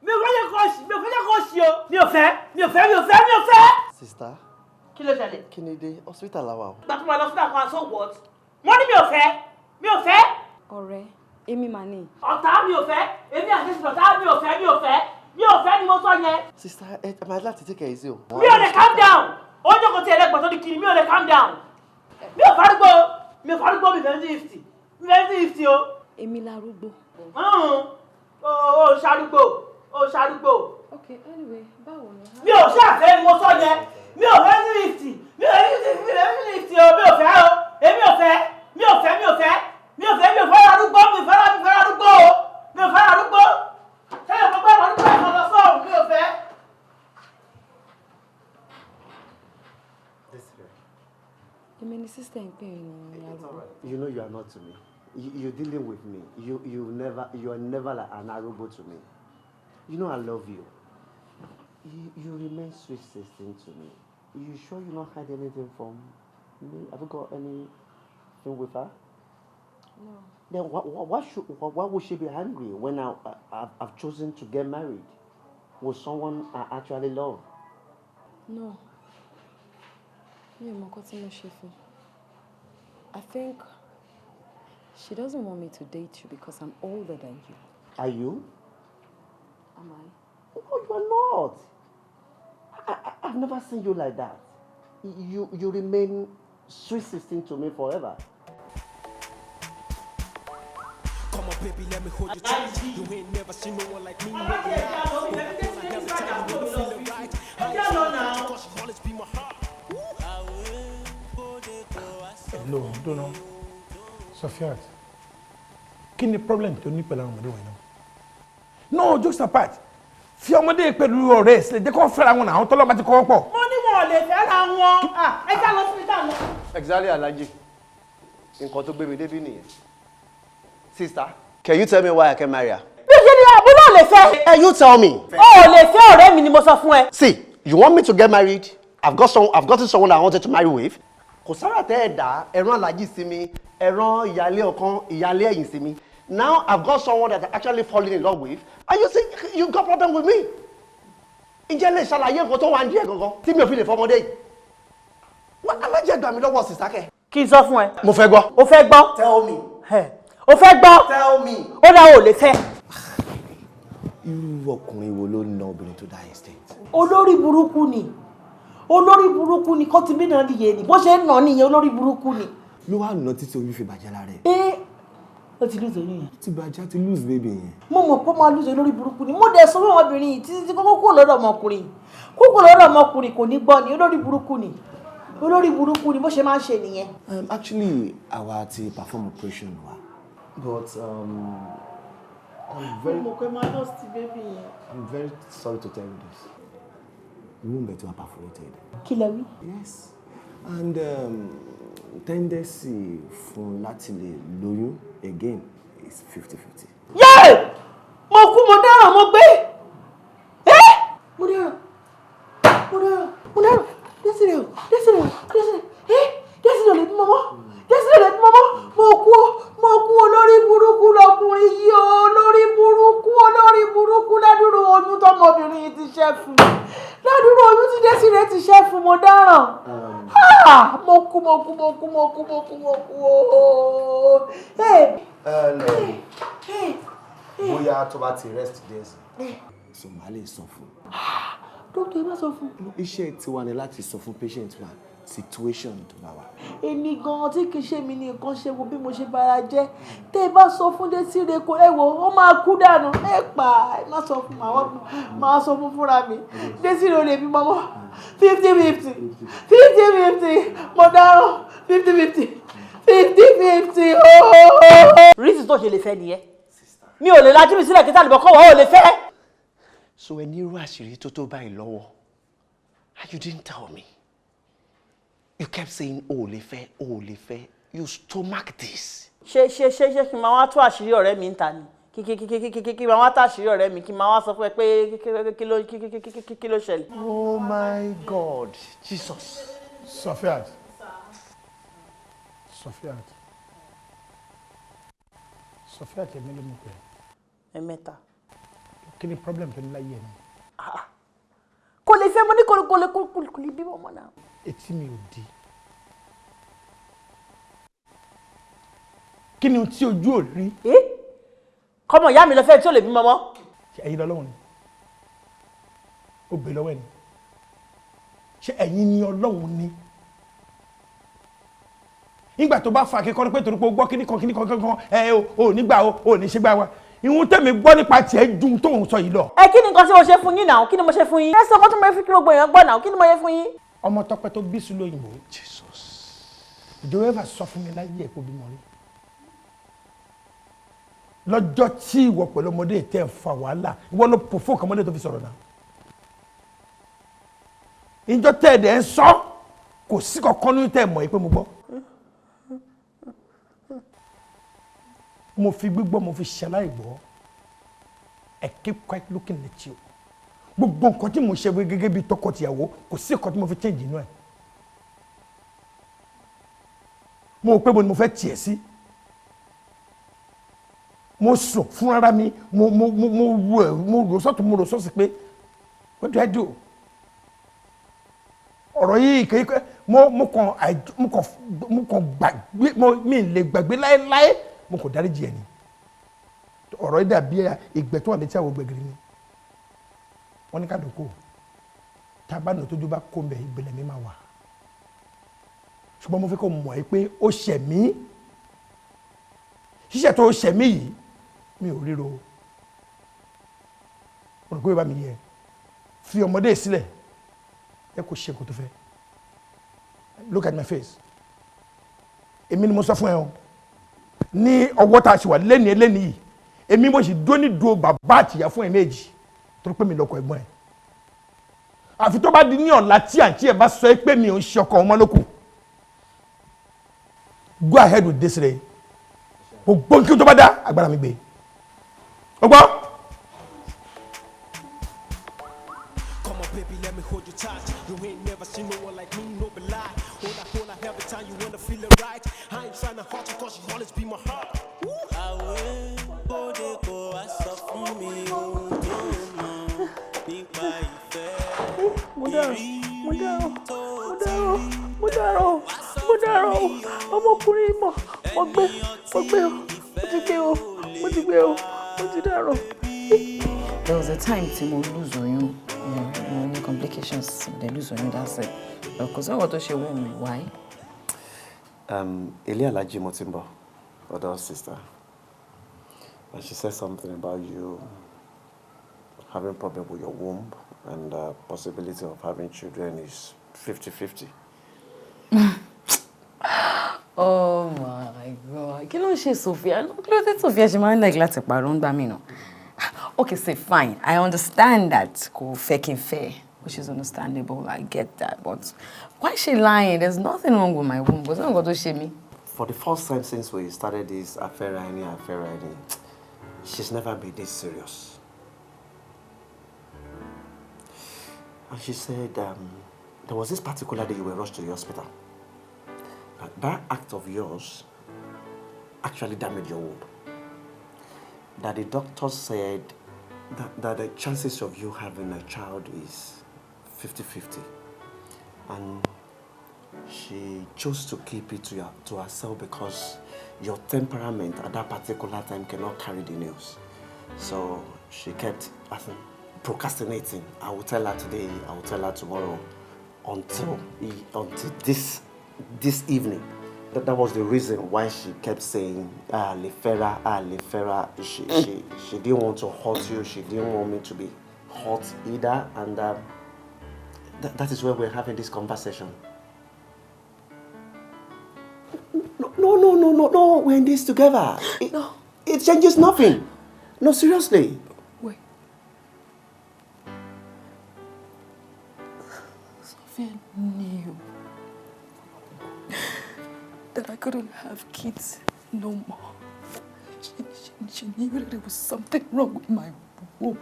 Mi ò fẹ́ jẹ́ kó ṣì. Mi ò fẹ́ jẹ́ kó ṣì o. Mi ò fẹ́. Mi ò fẹ́. Mi ò fẹ́. Mi ò fẹ́. Sister. Kí ló ṣẹlẹ̀? Kí ni dé? Hospital la wà o. Ìgbà tó máa lọ sí àkọ́, so what? Wọ́n ní mi ò fẹ́. Mi ò fẹ́. Ọ̀rẹ́, èmi mà ní. Ọ̀tá, mi ò fẹ́. Èmi àti ìsìn ọ̀tá, mi ò fẹ́. Mi ò fẹ́. Mi ò fẹ́ ni mo sọ yẹn. Sister, ẹ máa láti take it easy o. Mi ò lè calm down. Ó jókòó tí ẹlẹ́gbọ̀n tó ní kiri, mi ò lè calm down. Mi ò farúgbó. Mi ò farúgbó, mi fẹ́ 50. Mi fẹ́ 50 o. Èmi larúgbó. Ó ṣarúgbó. Ó ṣarúgbó. Okay, anyway, báwo ni? Mi ò ṣàfẹ́ ni mo sọ yẹn. Mi ò fẹ́ 50. Mi ò fẹ́ 50. Mi ò fẹ́ 50 o. Mi ò fẹ́ o. Èmi ò fẹ́. Mi ò fẹ́. Mi ò fẹ́. Mi ò fẹ́. Mi ò fẹ́ arúgbó. Mi ò fẹ́. Mi ò fẹ́ arúgbó o. Mi ò fẹ́ arúgbó. Ṣé ìfọ̀ pé arúgbó ẹ̀ lọ sọ́ọ̀rùn? Mi ò fẹ́. This way. Èmi ni sister ń pè ní arúgbó. You know you are not to me. You're dealing with me. You are never like an arúgbó to me. You know I love you. You remain sweet 16 to me. You sure you not hide anything from me? Have you got anything with her? No. Then why would she be angry when I've chosen to get married with someone I actually love? No. Mi ò mọ nǹkan tí mo ṣe fún. I think she doesn't want me to date you because I'm older than you. Are you? Am I? No, you are not. I've never seen you like that. You remain sweet 16 to me forever. Come on, baby, let me hold you tight. You ain't never seen no one like me. No lie. Every time you wanna feel it right. I ain't tryna hurt you 'cause you always be my heart. Hello, dúró Sofiat, kí ni problem tó ní pẹ̀lú àwọn ọmọdé wọ̀nyí náà? No, jokes apart, fi ọmọdé pẹ̀lú ọ̀rẹ́ ẹ̀ sílẹ̀ jẹ́ kó fẹ́ra wọn náà, àwọn tọ́lọ́ bá ti kọ́ pọ̀. Mo ní wọn ò lè fẹ́ra wọn. Ẹ já lọ síbi tá a lọ. Exactly, Alhaji. Nǹkan tó gbé mi débí nìyẹn. Sister, can you tell me why I can marry her? Bí ṣe ni àbúrò lè fẹ́. Hey, you tell me. O ò lè fẹ́ ọ̀rẹ́ mi ni mo sọ fún ẹ. See, you want me to get married? I've gotten someone I wanted to marry with. Kò sára tẹ́ ẹ̀ dá ẹ̀rán Alhaji sí mi, ẹ̀rán ìyálé ọ̀kan, ìyálé ẹ̀yìn sí mi. Now I've got someone that I actually falling in love with, and you say you got problem with me. Ǹjẹ́ lè ṣàlàyé nǹkan tó wà ní ẹ̀ gangan tí mi ò fi lè fọmọdé yìí? Wọ́n Alhaji gbà mí lọ́wọ́ sister kẹ́. Kí n sọ fún ẹ. Mo fẹ́ gbọ́. O fẹ́ gbọ́. Tell me. O fẹ́ gbọ́. Tell me. Ó dá o ò lè fẹ́. Irú ọkùnrin wo ló na obìnrin tó dá estate? Olórí burúkú ni, olórí burúkú ni, kọ́tí bí náà nìyẹn ni bó ṣe ń nà nìyẹn, olórí burúkú ni. Ló wá nà títí oyún fi bàjẹ́ lára ẹ̀. Ẹ ó ti lose oyún yẹn. Ó ti bàjẹ́, ti lose baby yẹn. Mo mọ̀ pé ó máa lose, olórí burúkú ni. Mo dẹ̀ sọ fún ọmọbìnrin yìí títí tí kókó kúrò lọ́dọ̀ ọmọkùnrin, kúrò lọ́dọ̀ ọmọkùnrin, kò ní gbọ́ ni. Olórí burúkú ni, olórí burúkú ni, bó ṣe máa ń ṣe nìyẹn. Actually, àwa ti perform operation wa, but I'm very Mo mọ̀ pé máa lost baby yẹn. I'm very sorry to tell you this. Womb ẹ̀ ti wà perforated. Kí lẹ wí? Yes. And tendency fún láti lè lóyún again is 50-50. Yéè! Mo kú, mo dáràn, mo gbé. Ẹ́, mo dáràn, mo dáràn, mo dáràn. Désiré o, Désiré o, Désiré. Ẹ́, Désiré ò lè bímọ mọ́, Désiré ò lè bímọ mọ́. Mo kú o, mo kú. Olórí burúkú lọkùnrin yìí o, olórí burúkú, olórí burúkú. Ládùúrú oyún tọmọbìnrin yìí ti ṣẹ́ fún, ládùúrú oyún tí Désiré ti ṣẹ́ fún, mo dáràn. Ah, mo kú, mo kú, mo kú, mo kú, mo kú, mo kú ooo. And bóyá tó bá ti rest díẹ̀ sí, so màá lè sọ fún. Dókítà, ẹ má sọ fún. Iṣẹ́ tiwa ni láti sọ fún patient wa situation tó bá wà. Èmi gan-an tí kì í ṣe mi ní nǹkan ṣe, wo bí mo ṣe bara jẹ́. Tẹ́ ẹ bá sọ fún Désiré, kò ẹ wò ó máa kú dànù. Ẹ pa, ẹ má sọ fún, màá máa sọ fún fúnra mi. Désiré ò lè bí mọ́mọ́, 50-50, 50-50. Mo dáràn, 50-50, 50-50 ooo. Reason tó ṣe lè fẹ́ nìyẹn. Mi ò lè lajú mi sílẹ̀ kí sálìbọ̀ kọ́ wọ́n ò lè fẹ́. So ẹ ní irú àṣírí tó tó báyìí lọ́wọ́ and you didn't tell me. You kept saying o ò lè fẹ́, o ò lè fẹ́. You stomach this. Ṣé kí n máa wá tó àṣírí ọ̀rẹ́ mi ń ta ni? Kí máa wá tó àṣírí ọ̀rẹ́ mi, kí máa wá sọ fún ẹ pé kí ló ṣẹlẹ̀? Oh my God, Jesus. Sofiat, Sofiat, Sofiat, èmi ló mú pẹ́. Ẹ̀mẹ́ta. Kí ni problem tó ní láyé ẹ̀ ni? Kò lè fẹ́, mo ní kò lè bímọ ọmọ náà. Etí mi ò di. Kí ni ohun tí ojú ò rí? Kọ́mọ ìyá mi lọ fẹ́ tí ò lè bímọ mọ́. Ṣé ẹ̀yin lọ́lọ́run ni? Ó bè lọ́wọ́ ẹ̀ ni. Ṣé ẹ̀yin ni Ọlọ́run ni? Nígbà tó bá fa akẹ́kọ̀ọ́ pé torí pé o gbọ́ kíní kan kíní kan kan ẹ o ò ní gbà o ò ní ṣe gbà wa. Ìhun tẹ̀mí gbọ́ nípa tiẹ̀ ju tóun sọ yìí lọ. Ẹ kí ni nǹkan tí mo ṣe fún yín náà? Kí ni mo ṣe fún yín? Ẹ sọ nǹkan tó mo fi kí gbogbo èèyàn gbọ́ náà. Kí ni mo ṣe fún yín? Ọmọ Tọ́pẹ́ tó bí sùn lóyìnbó. Ìjọba ẹ̀fà sọ fún mi láyé ẹ̀ kó bímọ rí. Lọ́jọ́ tí ìwọ pẹ̀lú ọmọdé tẹ̀ ń fa wàhálà, ìwọ ló pò fún ọmọdé tó fi sọ̀rọ̀ náà. Ìjọ tẹ̀ ẹ̀dẹ̀ ń sọ, kò sí kankan ní tẹ̀ mọ̀ yìí pé mo gbọ́. Mo fi gbígbọ́, mo fi ṣaláì gbọ́. I keep quiet looking at you. Gbogbo nǹkan tí mo ṣe gẹ́gẹ́ bí tọkọtìyàwó, kò sí nǹkan tí mo fi change inú ẹ̀. Mo rò pé mo ni mo fẹ́ tiẹ̀ sí. Mo sùn fúnra mi, mo ro ẹ̀, mo rò sọ́tún, mo rò sọ́sì pé what do I do? Ọ̀rọ̀ yìí kékeré Mo kàn gbàgbé, mi lè gbàgbé láéláé, mo kàn dáríjì ẹ ni. Ọ̀rọ̀ yìí dàbí ìgbẹ́ tó wà létí àwọn gbẹ̀gìrì ni. Wọ́n ní ká dòkó. Tá a bá nà tójú bá kó mbẹ̀, ìgbẹ̀lẹ̀ mi máa wà. Ṣùgbọ́n mo fẹ́ kó mọ̀ ẹ́ pé ó ṣẹ̀ mí. Ṣíṣẹ̀ tó ṣẹ̀ mí yìí, mi ò ríro. Mo rò pé bá mi yẹ. Fi ọmọdé sílẹ̀, ẹ kò ṣe nǹkan tó fẹ́. Look at my face. Èmi ni mo sọ fún ẹ o. Ní ọwọ́ tá a ṣe wà lẹ́ni ẹlẹ́ni yìí, èmi mo sì dúró ní dúró bàbá àtìyá fún ẹ méjì torí pé mi lọ́kọ ẹ̀gbọ́n ẹ̀. Àfi tó bá di ní ọ̀la tí àǹtí ẹ̀ bá sọ ẹ́ pé mi ò ń ṣe ọkọ ọmọ lókù. Go ahead with this day. Gbogbo kí n tó bá dá agbára mi gbé. O gbọ́? Come on, baby, let me hold you tight. You ain't never seen no one like me, no be lie. Hold up, every time you wanna feel it right. I ain't tryna hurt you, cause you always be my heart. Àwẹ̀ bóde kò wá sọ fún mi ohun tó mọ̀ nípa ìfẹ́. Mo dárò, mo dárò, mo dárò, mo dárò, mo dárò. Ọmọkùnrin mọ̀, mo gbé, mo gbé o, mo ti gbé o, mo ti gbé o, mo ti dárò. There was a time tí mo lose oyún, mo ní complications, mo dẹ̀ lose oyún, that's it. Kò sí nǹkan tó ṣe wọ́n mi, why? Ilé Alhaji mo ti ń bọ̀, ọ̀dọ̀ sister. And she said something about you having problem with your womb and the possibility of having children is 50-50. Oh my God. Kí ló ń ṣe Sophia? Kí ló dé Sophia ṣe máa ń like láti parọ́ ń gbà mí náà? Okay, say fine. I understand that kò fẹ́ kí n fẹ́, which is understandable. I get that. But why is she lying? There's nothing wrong with my womb. Kò sí nǹkan tó ṣe mí. For the first time since we started this affair, any, she's never been this serious. And she said there was this particular day you were rushed to the hospital. That act of yours actually damaged your womb. That the doctor said that the chances of you having a child is 50-50. And she chose to keep it to herself because your temperament at that particular time cannot carry the news. So she kept procrastinating. I will tell her today, I will tell her tomorrow, until this evening. That was the reason why she kept saying, ah, Lefera, ah, Lefera. She didn't want to hurt you. She didn't want me to be hurt either. And that is where we're having this conversation. No, we're in this together. It changes nothing. No, seriously. Wait. Sophia knew that I couldn't have kids no more. She knew that there was something wrong with my womb.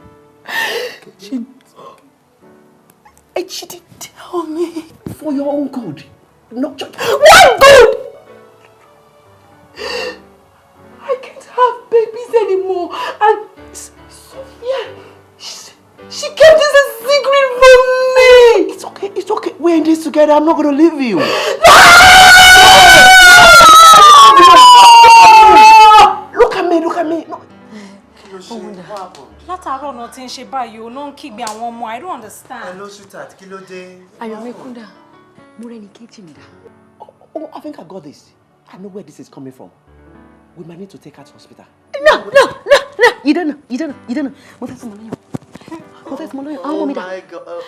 And she didn't tell me. For your own good. No, what good? I can't have babies anymore. And Sophia, she kept this a secret from me. It's okay, it's okay. We're in this together. I'm not going to leave you. No! Look at me, look at me. No. Látàárọ̀ náà tí ń ṣe báyìí o, náà ń kígbe àwọn ọmọ. I don't understand. Hello, sweetheart. Kí ló dé? Ayọ̀míkúndà, mo rẹ́ni kejì mi dà. Oh, I think I got this. I know where this is coming from. We might need to take her to hospital. No. You don't know. Mo fẹ́ fún ọmọ lọ́yàn. Mo fẹ́ fún ọmọ lọ́yàn. Àwọn ọmọ mi dà.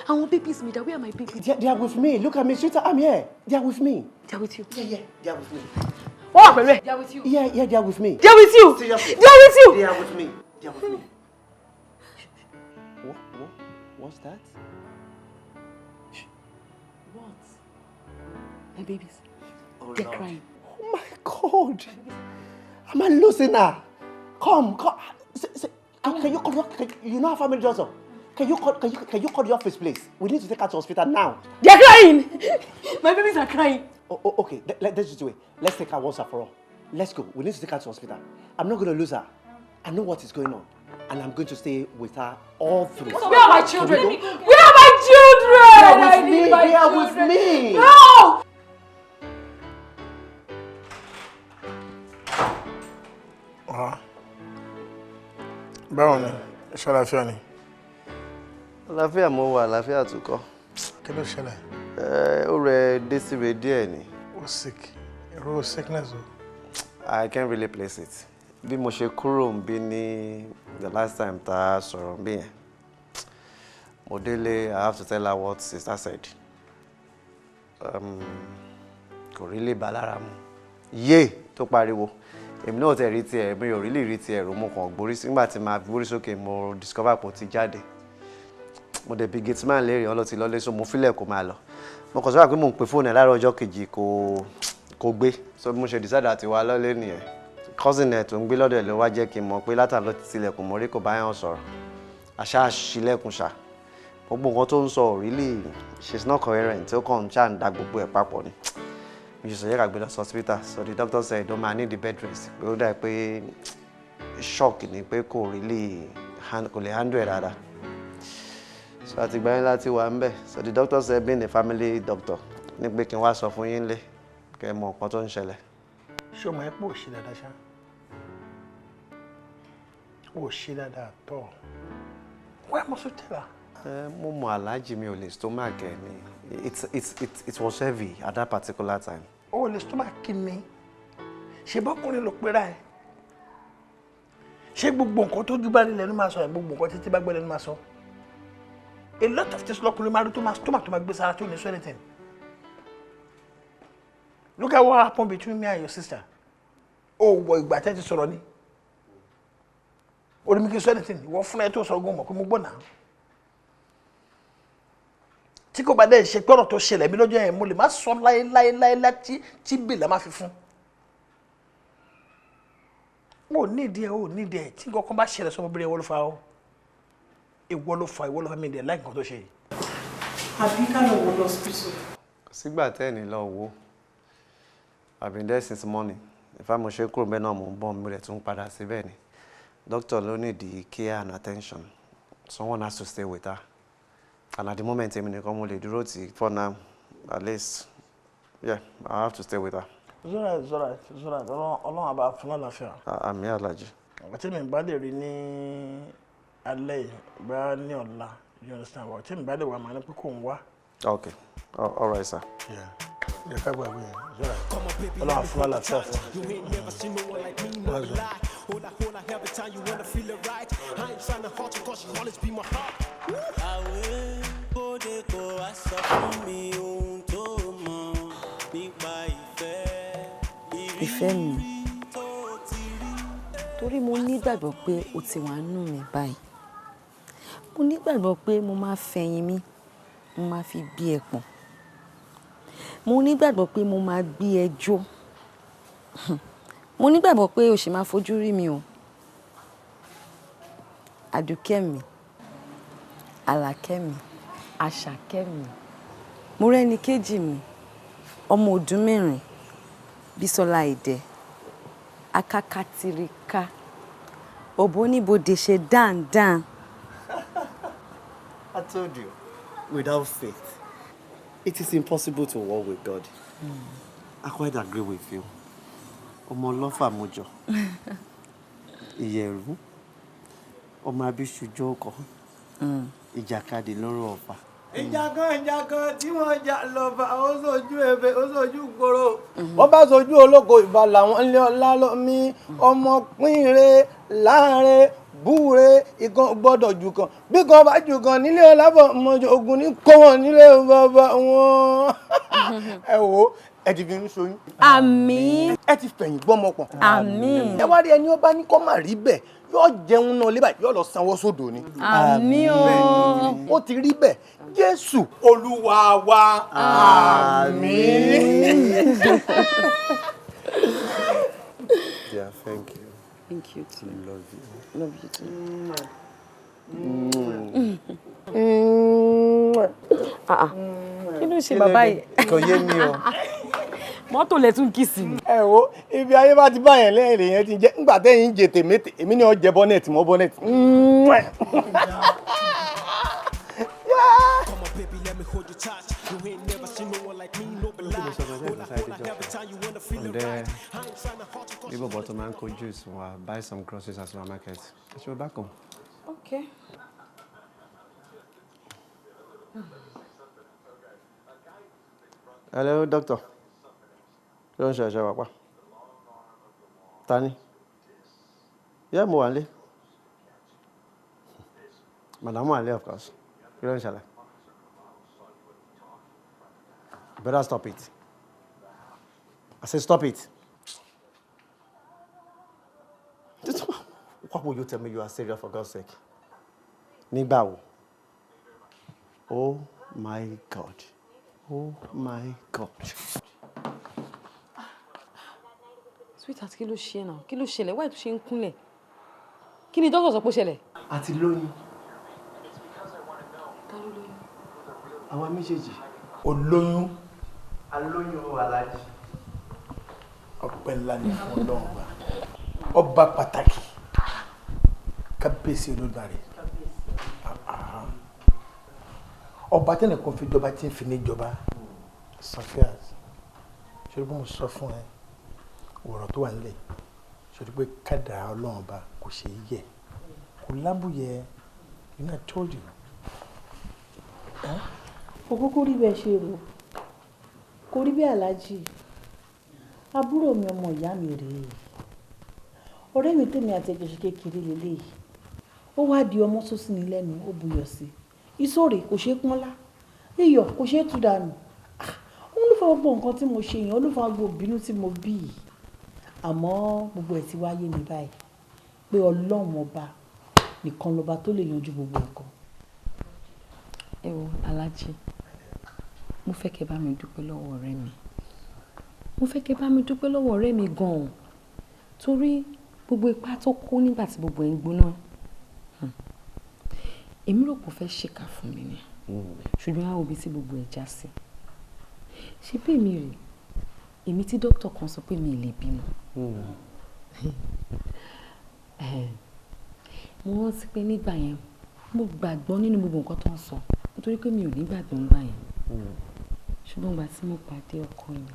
Àwọn babies mi dà. Where are my babies? They are with me. Look at me, sweetheart. I'm here. They are with me. They are with you. Yeah. They are with me. Wọ́n wà pẹ̀lú ẹ̀. They are with you. Yeah, they are with me. They are with you. Seriously. They are with you. They are with me. They are with me. What? What's that? What? My babies. Oh, They're Lord. Crying. Oh my God. Am I losing her? Come. Can you call? You know how family does it. Can you call the office, please? We need to take her to hospital now. They're crying. My babies are crying. Oh, okay. Let's just do it. Let's take her once and for all. Let's go. We need to take her to hospital. I'm not going to lose her. I know what is going on, and I'm going to stay with her all through. Where are my children? Where are my children? They are with me. They are with me. No. Báwo ni? Ṣé àlàáfíà ni? Àlàáfíà mo wà, àlàáfíà tún kọ́. Kí ló ṣẹlẹ̀? Ẹ ó rẹ Désiré díẹ̀ ni. Ó sick. Irú sickness o? I can't really place it. Bí mo ṣe kúrò ń bí ní the last time tá a sọ̀rọ̀ ń bí yẹn. Mo délé, I have to tell her what sister said. Kò rí lè bá lára mu. Yé tó pariwo. Èmi náà tẹ̀ rí tiẹ̀, mi ò rí lè rí tiẹ̀ rò, mo kàn gbórí sí. Nígbà tí màá gbórí sókè, mo discover pé ó ti jáde. Mo dẹ̀ bi gateman léèrè, ó ló ti lọlé, so mo fílẹ̀ kó máa lọ. Mo kàn sọ pé mò ń pe fóònù ẹ̀ láàárọ̀ ọjọ́ kejì, kò gbé. So bí mo ṣe decide àti wá lọ́lé nìyẹn. Cousin ẹ̀ tó ń gbé lọ́dọ̀ ẹ̀ ló wá jẹ́ kí n mọ̀ pé látàlọ́ ti tilẹ̀kùn mọ́rí, kò bá yàn sọ̀rọ̀. Àṣà ṣílẹ̀kùn ṣá. Gbogbo nǹkan tó ń sọ ò really, she's not coherent, ó kàn ń ṣáà ń da gbogbo ẹ̀ papọ̀ ni. Mi ṣe sọ yẹ ká gbé lọ sí hospital. So the doctor said ó máa need the bed rest, pé ó dà pé shock ni, pé kò really kò lè handle ẹ̀ dáadáa. So àti ìgbà yẹn láti wà ń bẹ̀. So the doctor said, being a family doctor, ní pé kí n wá sọ fún yín lé kẹ́ ẹ mọ nǹkan tó ń ṣẹlẹ̀. Ṣé o mọ̀ ẹ́ pé ò ṣe dáadáa ṣá? Ò ṣe dáadáa tọ̀. Why must you tell her? Ẹ mo mọ aláàjì, mi ò lè stomach ẹ ni. It was heavy at that particular time. O ò lè stomach kí ni? Ṣé bọ́kùnrin ló pera ẹ̀? Ṣé gbogbo nǹkan tó jú bá rí lẹ́nu máa sọ ẹ̀, gbogbo nǹkan títí bá gbọ́ lẹ́nu máa sọ? A lot of things lọkùnrin máa rí tó máa stomach, tó máa gbé sára, tó ní sọ anything. Look at what happened between me and your sister. O wọ ìgbà tẹ́ ti sọ̀rọ̀ ni. Orí mi kì í sọ anything. Ìwọ fúnra ẹ tó sọ ogun mọ̀ pé mo gbọ́ náà. Tí kò bá dẹ̀ ṣe pé ọ̀rọ̀ tó ṣẹlẹ̀ mi lọ́jọ́ yẹn, mo lè má sọ láéláéláé tí bèlà má fi fún. O ní ìdí ẹ, o ní ìdí ẹ. Tí nǹkan kan bá ṣẹlẹ̀ sọmọbìnrin, ìwọ ló fa o. Ìwọ ló fa, ìwọ ló fa. Mi dẹ̀ láì nǹkan tó ṣe yìí. Àbí ká lọ wò lọ hospital? Kò sígbà tẹ́ ẹ̀ ní lọ wo. I've been there since morning. If mo ṣe kúrò bẹ́ẹ̀ náà, mò ń bọ̀, mo rẹ̀ tún padà síbẹ̀ ni. Doctor ló need the care and attention. Someone has to stay with her. And at the moment, èmi nìkan mo lè dúró tì for now, at least. Yeah, I have to stay with her. It's alright, it's alright, it's alright. Ọlọ́run àbá fún lálàáfíà. Àmín, Alhaji. Àti mi bá lè rí ní alẹ́ yìí, bá ní ọ̀la, you understand? But tí mi bá lè wà, màá ní pé kò ń wá. Okay, all right, sir. Yeah. Yẹ ká gbàgbé yẹn, it's alright. Ọlọ́run fún lálàáfíà fún. You ain't never seen no one like me, no be lie. Hola, hola, every time you wanna feel it right. I ain't tryna hurt you, 'cause you always be my heart. Àwẹ̀ bóde kò wá sọ fún mi ohun tó mọ̀ nípa ìfẹ́. Ìfẹ́ mi, torí mo nígbàgbọ́ pé o ti wà nínú mi báyìí, mo nígbàgbọ́ pé mo máa fẹ̀yìn mi, mo máa fi bí ẹ pọ̀n. Mo nígbàgbọ́ pé mo máa gbé ẹ jó. Mo nígbàgbọ́ pé o sì máa fojú rí mi o. Àdùkẹ́ mi, Àlàkẹ́ mi, Àṣàkẹ́ mi, mo rẹ́ni kejì mi, ọmọ ọdún mẹ́rin, Bísọ́lá Ìdẹ, akákàtìrìkà, òbóníbodè ṣe dáadáa. I told you, without faith, it is impossible to walk with God. I quite agree with you. Ọmọ ọlọ́fà mojọ, ìyẹ̀rú, ọmọ abíṣujú ọkọ, ìjàkadì lóró ọ̀fà. Ìjà kan, ìjà kan tí wọ́n jà lọ́ba, ó sojú ebè, ó sojú gbòòrò, wọ́n bá sojú ológo ìbà làwọn ilé ọlá lómi ọmọ pínre láàrin búre ìkan gbọ́dọ̀ jù kan, bí kan bá jù kan nílé ọlá bọ̀ mọ́jọ ogun ní kó wọn nílé bàbá wọn. Ẹ wo, ẹ ti fi ń ṣoyún. Àmín. Ẹ ti fẹ̀yìn gbọ́mọ pọ̀n. Àmín. Ẹ wá rí ẹni ó bá ní kó má rí bẹ́ẹ̀, yóò jẹun náà lébà, yóò lọ sanwó sódò ni. Àmín o. Ó ti rí bẹ́ẹ̀, Jésù Olúwa wa, àmín. Yeah, thank you. Thank you too. Love you. Love you too. Mm. Ah ah. Kí ló ṣe bàbá yìí? Kò yé mi o. Mọ́tò lẹ tún kì sí ni. Ẹ wo, ibi ayé bá ti bá yẹn lẹ́yìn lèyẹn ti jẹ́ ńgbà tẹ́yìn ń jẹ tèmẹ́tè, èmi ni ó jẹ bọ́nẹ̀tì mọ́ bọ́nẹ̀tì. Come on, baby, let me hold you tight. You ain't never seen no one like me, no be lie. Hola, hola, every time you wanna feel it From there, bí bọ̀bọ̀ tó máa ń kó juice wa, buy some groceries at supermarket. Ẹ ṣe back home. Okay. Hello, doctor. Kí ló ń ṣe ẹ̀ṣẹ̀ wà pa? Ta ni? Yeah, mo wà nílé. Madam wà nílé, of course. Kí ló ń ṣẹlẹ̀? Better stop it. I say stop it. Just, why would you tell me you are serious, for God's sake? Nígbà wo? Oh my God. Oh my God. Sweetheart, kí ló ṣe náà? Kí ló ṣẹlẹ̀? Why tó ṣe ń kúnlẹ̀? Kí ni dókítà sọ pé ó ṣẹlẹ̀? A ti lóyún. Ta ló lóyún? Àwa méjèèjì. Olóyún. Alóyún Alhaji. Ọpẹ́ ńlá ni fún Ọlọ́run wa. Ọba pàtàkì. Kábíyèsí Olódùmarè. Ọba tẹ́nìkan fi jọba tí ń fi ní jọba. Sofiat, ṣé bí mo sọ fún ẹ, ọ̀rọ̀ tó wà nílẹ̀, ṣe pé kádàrá Ọlọ́run ọba kò ṣe é yẹ̀, kò lábùyẹ, you know I told you. Kò kúkú rí bẹ́ẹ̀ ṣe rò, kò rí bẹ́ẹ̀ Aláàjì. Àbúrò mi ọmọ ìyá mi rèé, ọ̀rẹ́ mi tèmi àti ẹ̀jọ̀ ṣe kékeré lélẹ́yìí, ó wá di ọmọ sósì ní lẹ́nu, ó buyọ̀ sí i, ìṣòro kò ṣeé pọ́nlá, iyọ̀ kò ṣeé tú dànù. Òun ló fa gbogbo nǹkan tí mo ṣe yẹn, òun ló fa gbogbo ìbínú tí mo bí yìí. Àmọ́ gbogbo ẹ̀ ti wá yé mi báyìí pé Ọlọ́run ọba nìkan lọba tó lè yanjú gbogbo nǹkan. Ẹ wo Alhaji, mo fẹ́ kẹ́ bá mi dúpẹ́ lọ́wọ́ ọ̀rẹ́ mi. Mo fẹ́ kẹ́ bá mi dúpẹ́ lọ́wọ́ ọ̀rẹ́ mi gan-an, torí gbogbo ipá tó kó nígbà tí gbogbo ẹ̀ ń gbóná. Èmi rò pé ó fẹ́ ṣèkà fún mi ni, ṣùgbọ́n a ò bí tí gbogbo ẹ̀ já sí. Ṣé bí èmi rè, èmi tí dókítà kan sọ pé mi ì lè bímọ. Mo rántí pé nígbà yẹn mo gbàgbọ́ nínú gbogbo nǹkan tó ń sọ, nítorí pé mi ò ní gbàgbọ́ nígbà yẹn. Ṣùgbọ́n ìgbà tí mo pàdé ọkọ mi,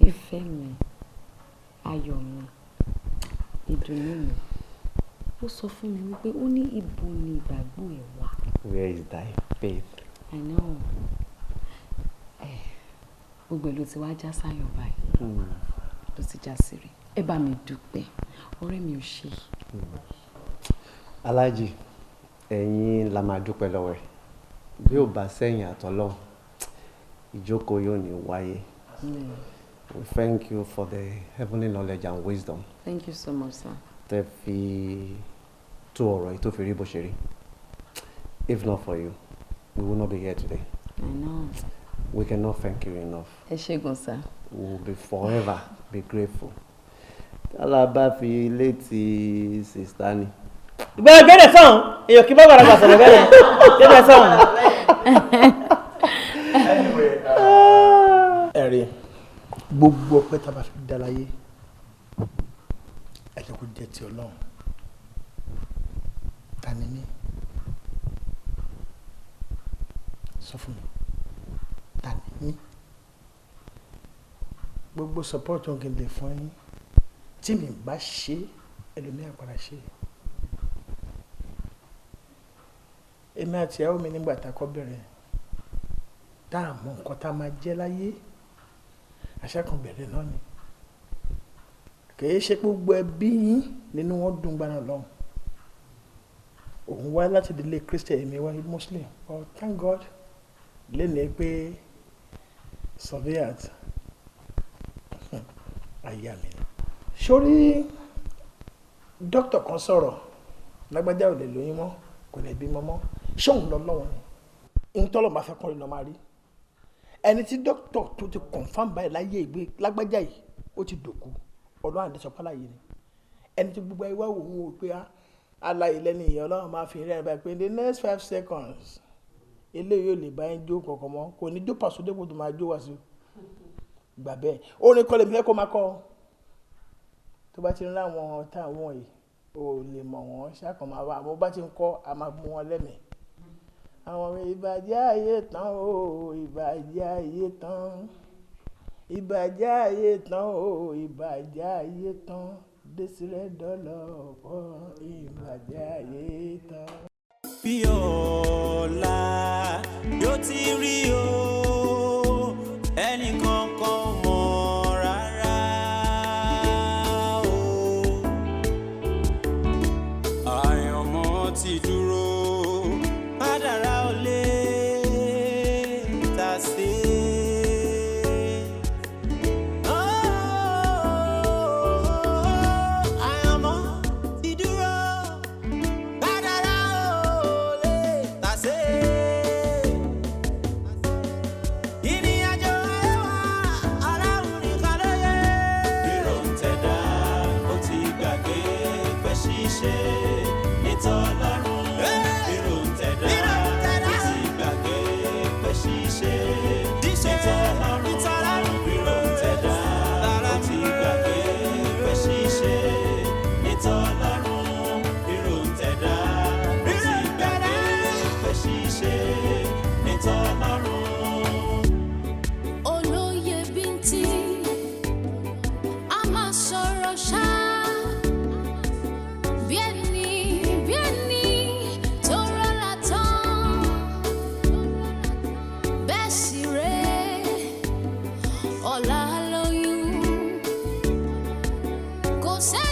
ìfẹ́ mi, ayọ̀ mi, ìdùnnú mi, ó sọ fún mi wípé ó ní ibo ni ìgbàgbọ́ ẹ̀ wà. Where is thy faith? I know. Gbogbo ẹ̀ ló ti wá já sáyọ̀ báyìí. Ló ti já sí rí. Ẹ bá mi dúpẹ́, ọ̀rẹ́ mi ò ṣe. Alhaji, ẹ̀yin la máa dúpẹ́ lọ́wọ́ ẹ̀. Bí ò bá sẹ́yìn àtọ́lọ́hun, ìjókòó yóò ní wáyé. We thank you for the heavenly knowledge and wisdom. Thank you so much, sir. Tẹ́ fi tó ọ̀rọ̀ yìí tó fi rí bó ṣe rí. If not for you, we will not be here today. I know. We cannot thank you enough. Ẹ ṣé gan, sir. We will be forever be grateful. Tálá bá fi létí sista ni. Ìgbẹ́ gẹ́gẹ́ sọ̀hún, èèyàn kì í bá gbàdàgbà sọ̀rọ̀ bẹ́ẹ̀ gẹ́gẹ́ sọ̀hún. Ẹ̀rí gbogbo ọpẹ́ tá a bá fi dá láyé, ẹ jẹ́ kó jẹ́ ti Ọlọ́run. Ta ni mí? Sọ fún mi, ta ni mí? Gbogbo support òun kì í lè fún yín, tí mi bá ṣe ẹlòmíràn padà ṣe. Èmi àti ìyàwó mi nígbà tá a kọ́ bẹ̀rẹ̀, tá a mọ nǹkan tá a máa jẹ́ láyé, àṣà kan bẹ̀rẹ̀ náà ni. Kì í ṣe gbogbo ẹbí yín nínú wọn dùn gbaná lọ́hùn. Òun wá láti ìdílé Christian, èmi wá Muslim. But thank God lénìí pé Soviet aya mi. Sórí dókítà kan sọ̀rọ̀, lágbájá ò lè lóyún mọ́, kò lè bímọ mọ́, ṣóun lọ lọ́wọ́ ni. Ntọ́lọ̀ máa fẹ́ kọ́rin lọ máa rí. Ẹni tí dókítà tó ti confam báyìí láyé ìgbé lágbájá yìí, ó ti dòkú, Ọlọ́run àdẹ́sọ̀pá láyé ni. Ẹni tí gbogbo ayé wá wò ó wò pé aláyé lẹ́nu ìyẹn Ọlọ́run máa fi rẹ́ ẹ báyìí pé in the next 5 seconds eléyìí ò lè bá yín jó kankan mọ́, kò ní jó pàṣẹ dépò tó máa jó wá sí. Gbà bẹ́ẹ̀, orin kọ́ lèmi fẹ́ kó máa kọ́. Tó bá ti ń láwọn táwọn yìí, o lè mọ̀ wọ́n ṣáà máa wá, àmọ́ bá ti ń kọ́, a máa mú wọn lẹ́mìí. Àwọn ìbàjẹ́ ayé tán o, ìbàjẹ́ ayé tán, Ìbàjẹ́ ayé tán o, ìbàjẹ́ ayé tán, Désiré dọ́là ọ̀pọ̀, ìbàjẹ́ ayé tán. Bí ọ̀la yóò ti rí o, ẹnìkan kan mọ̀ rárá o. Àyànmọ́ ti dúró, kádàrá ò lè tà sí. Àyànmọ́ ti dúró, kádàrá ò lè tà sí. Ìrìnàjò ayé wa, Ọlọ́run nìkan ló yé. Bírò ń tẹ̀dá, ó ti gbàgbé pé ṣíṣe nítọ́lọ́run. Bírò ń tẹ̀dá, ó ti gbàgbé pé ṣíṣe nítọ́lọ́run. Bírò ń tẹ̀dá, ó ti gbàgbé pé ṣíṣe nítọ́lọ́run. Bírò ń tẹ̀dá, ó ti gbàgbé pé ṣíṣe nítọ́lọ́run. Olóyè bíntín a máa sọ̀rọ̀ ṣá bí ẹni tó rọ́lá tán, bẹ́ẹ̀ sì rèé, ọ̀la lóyún kò sẹ́ni.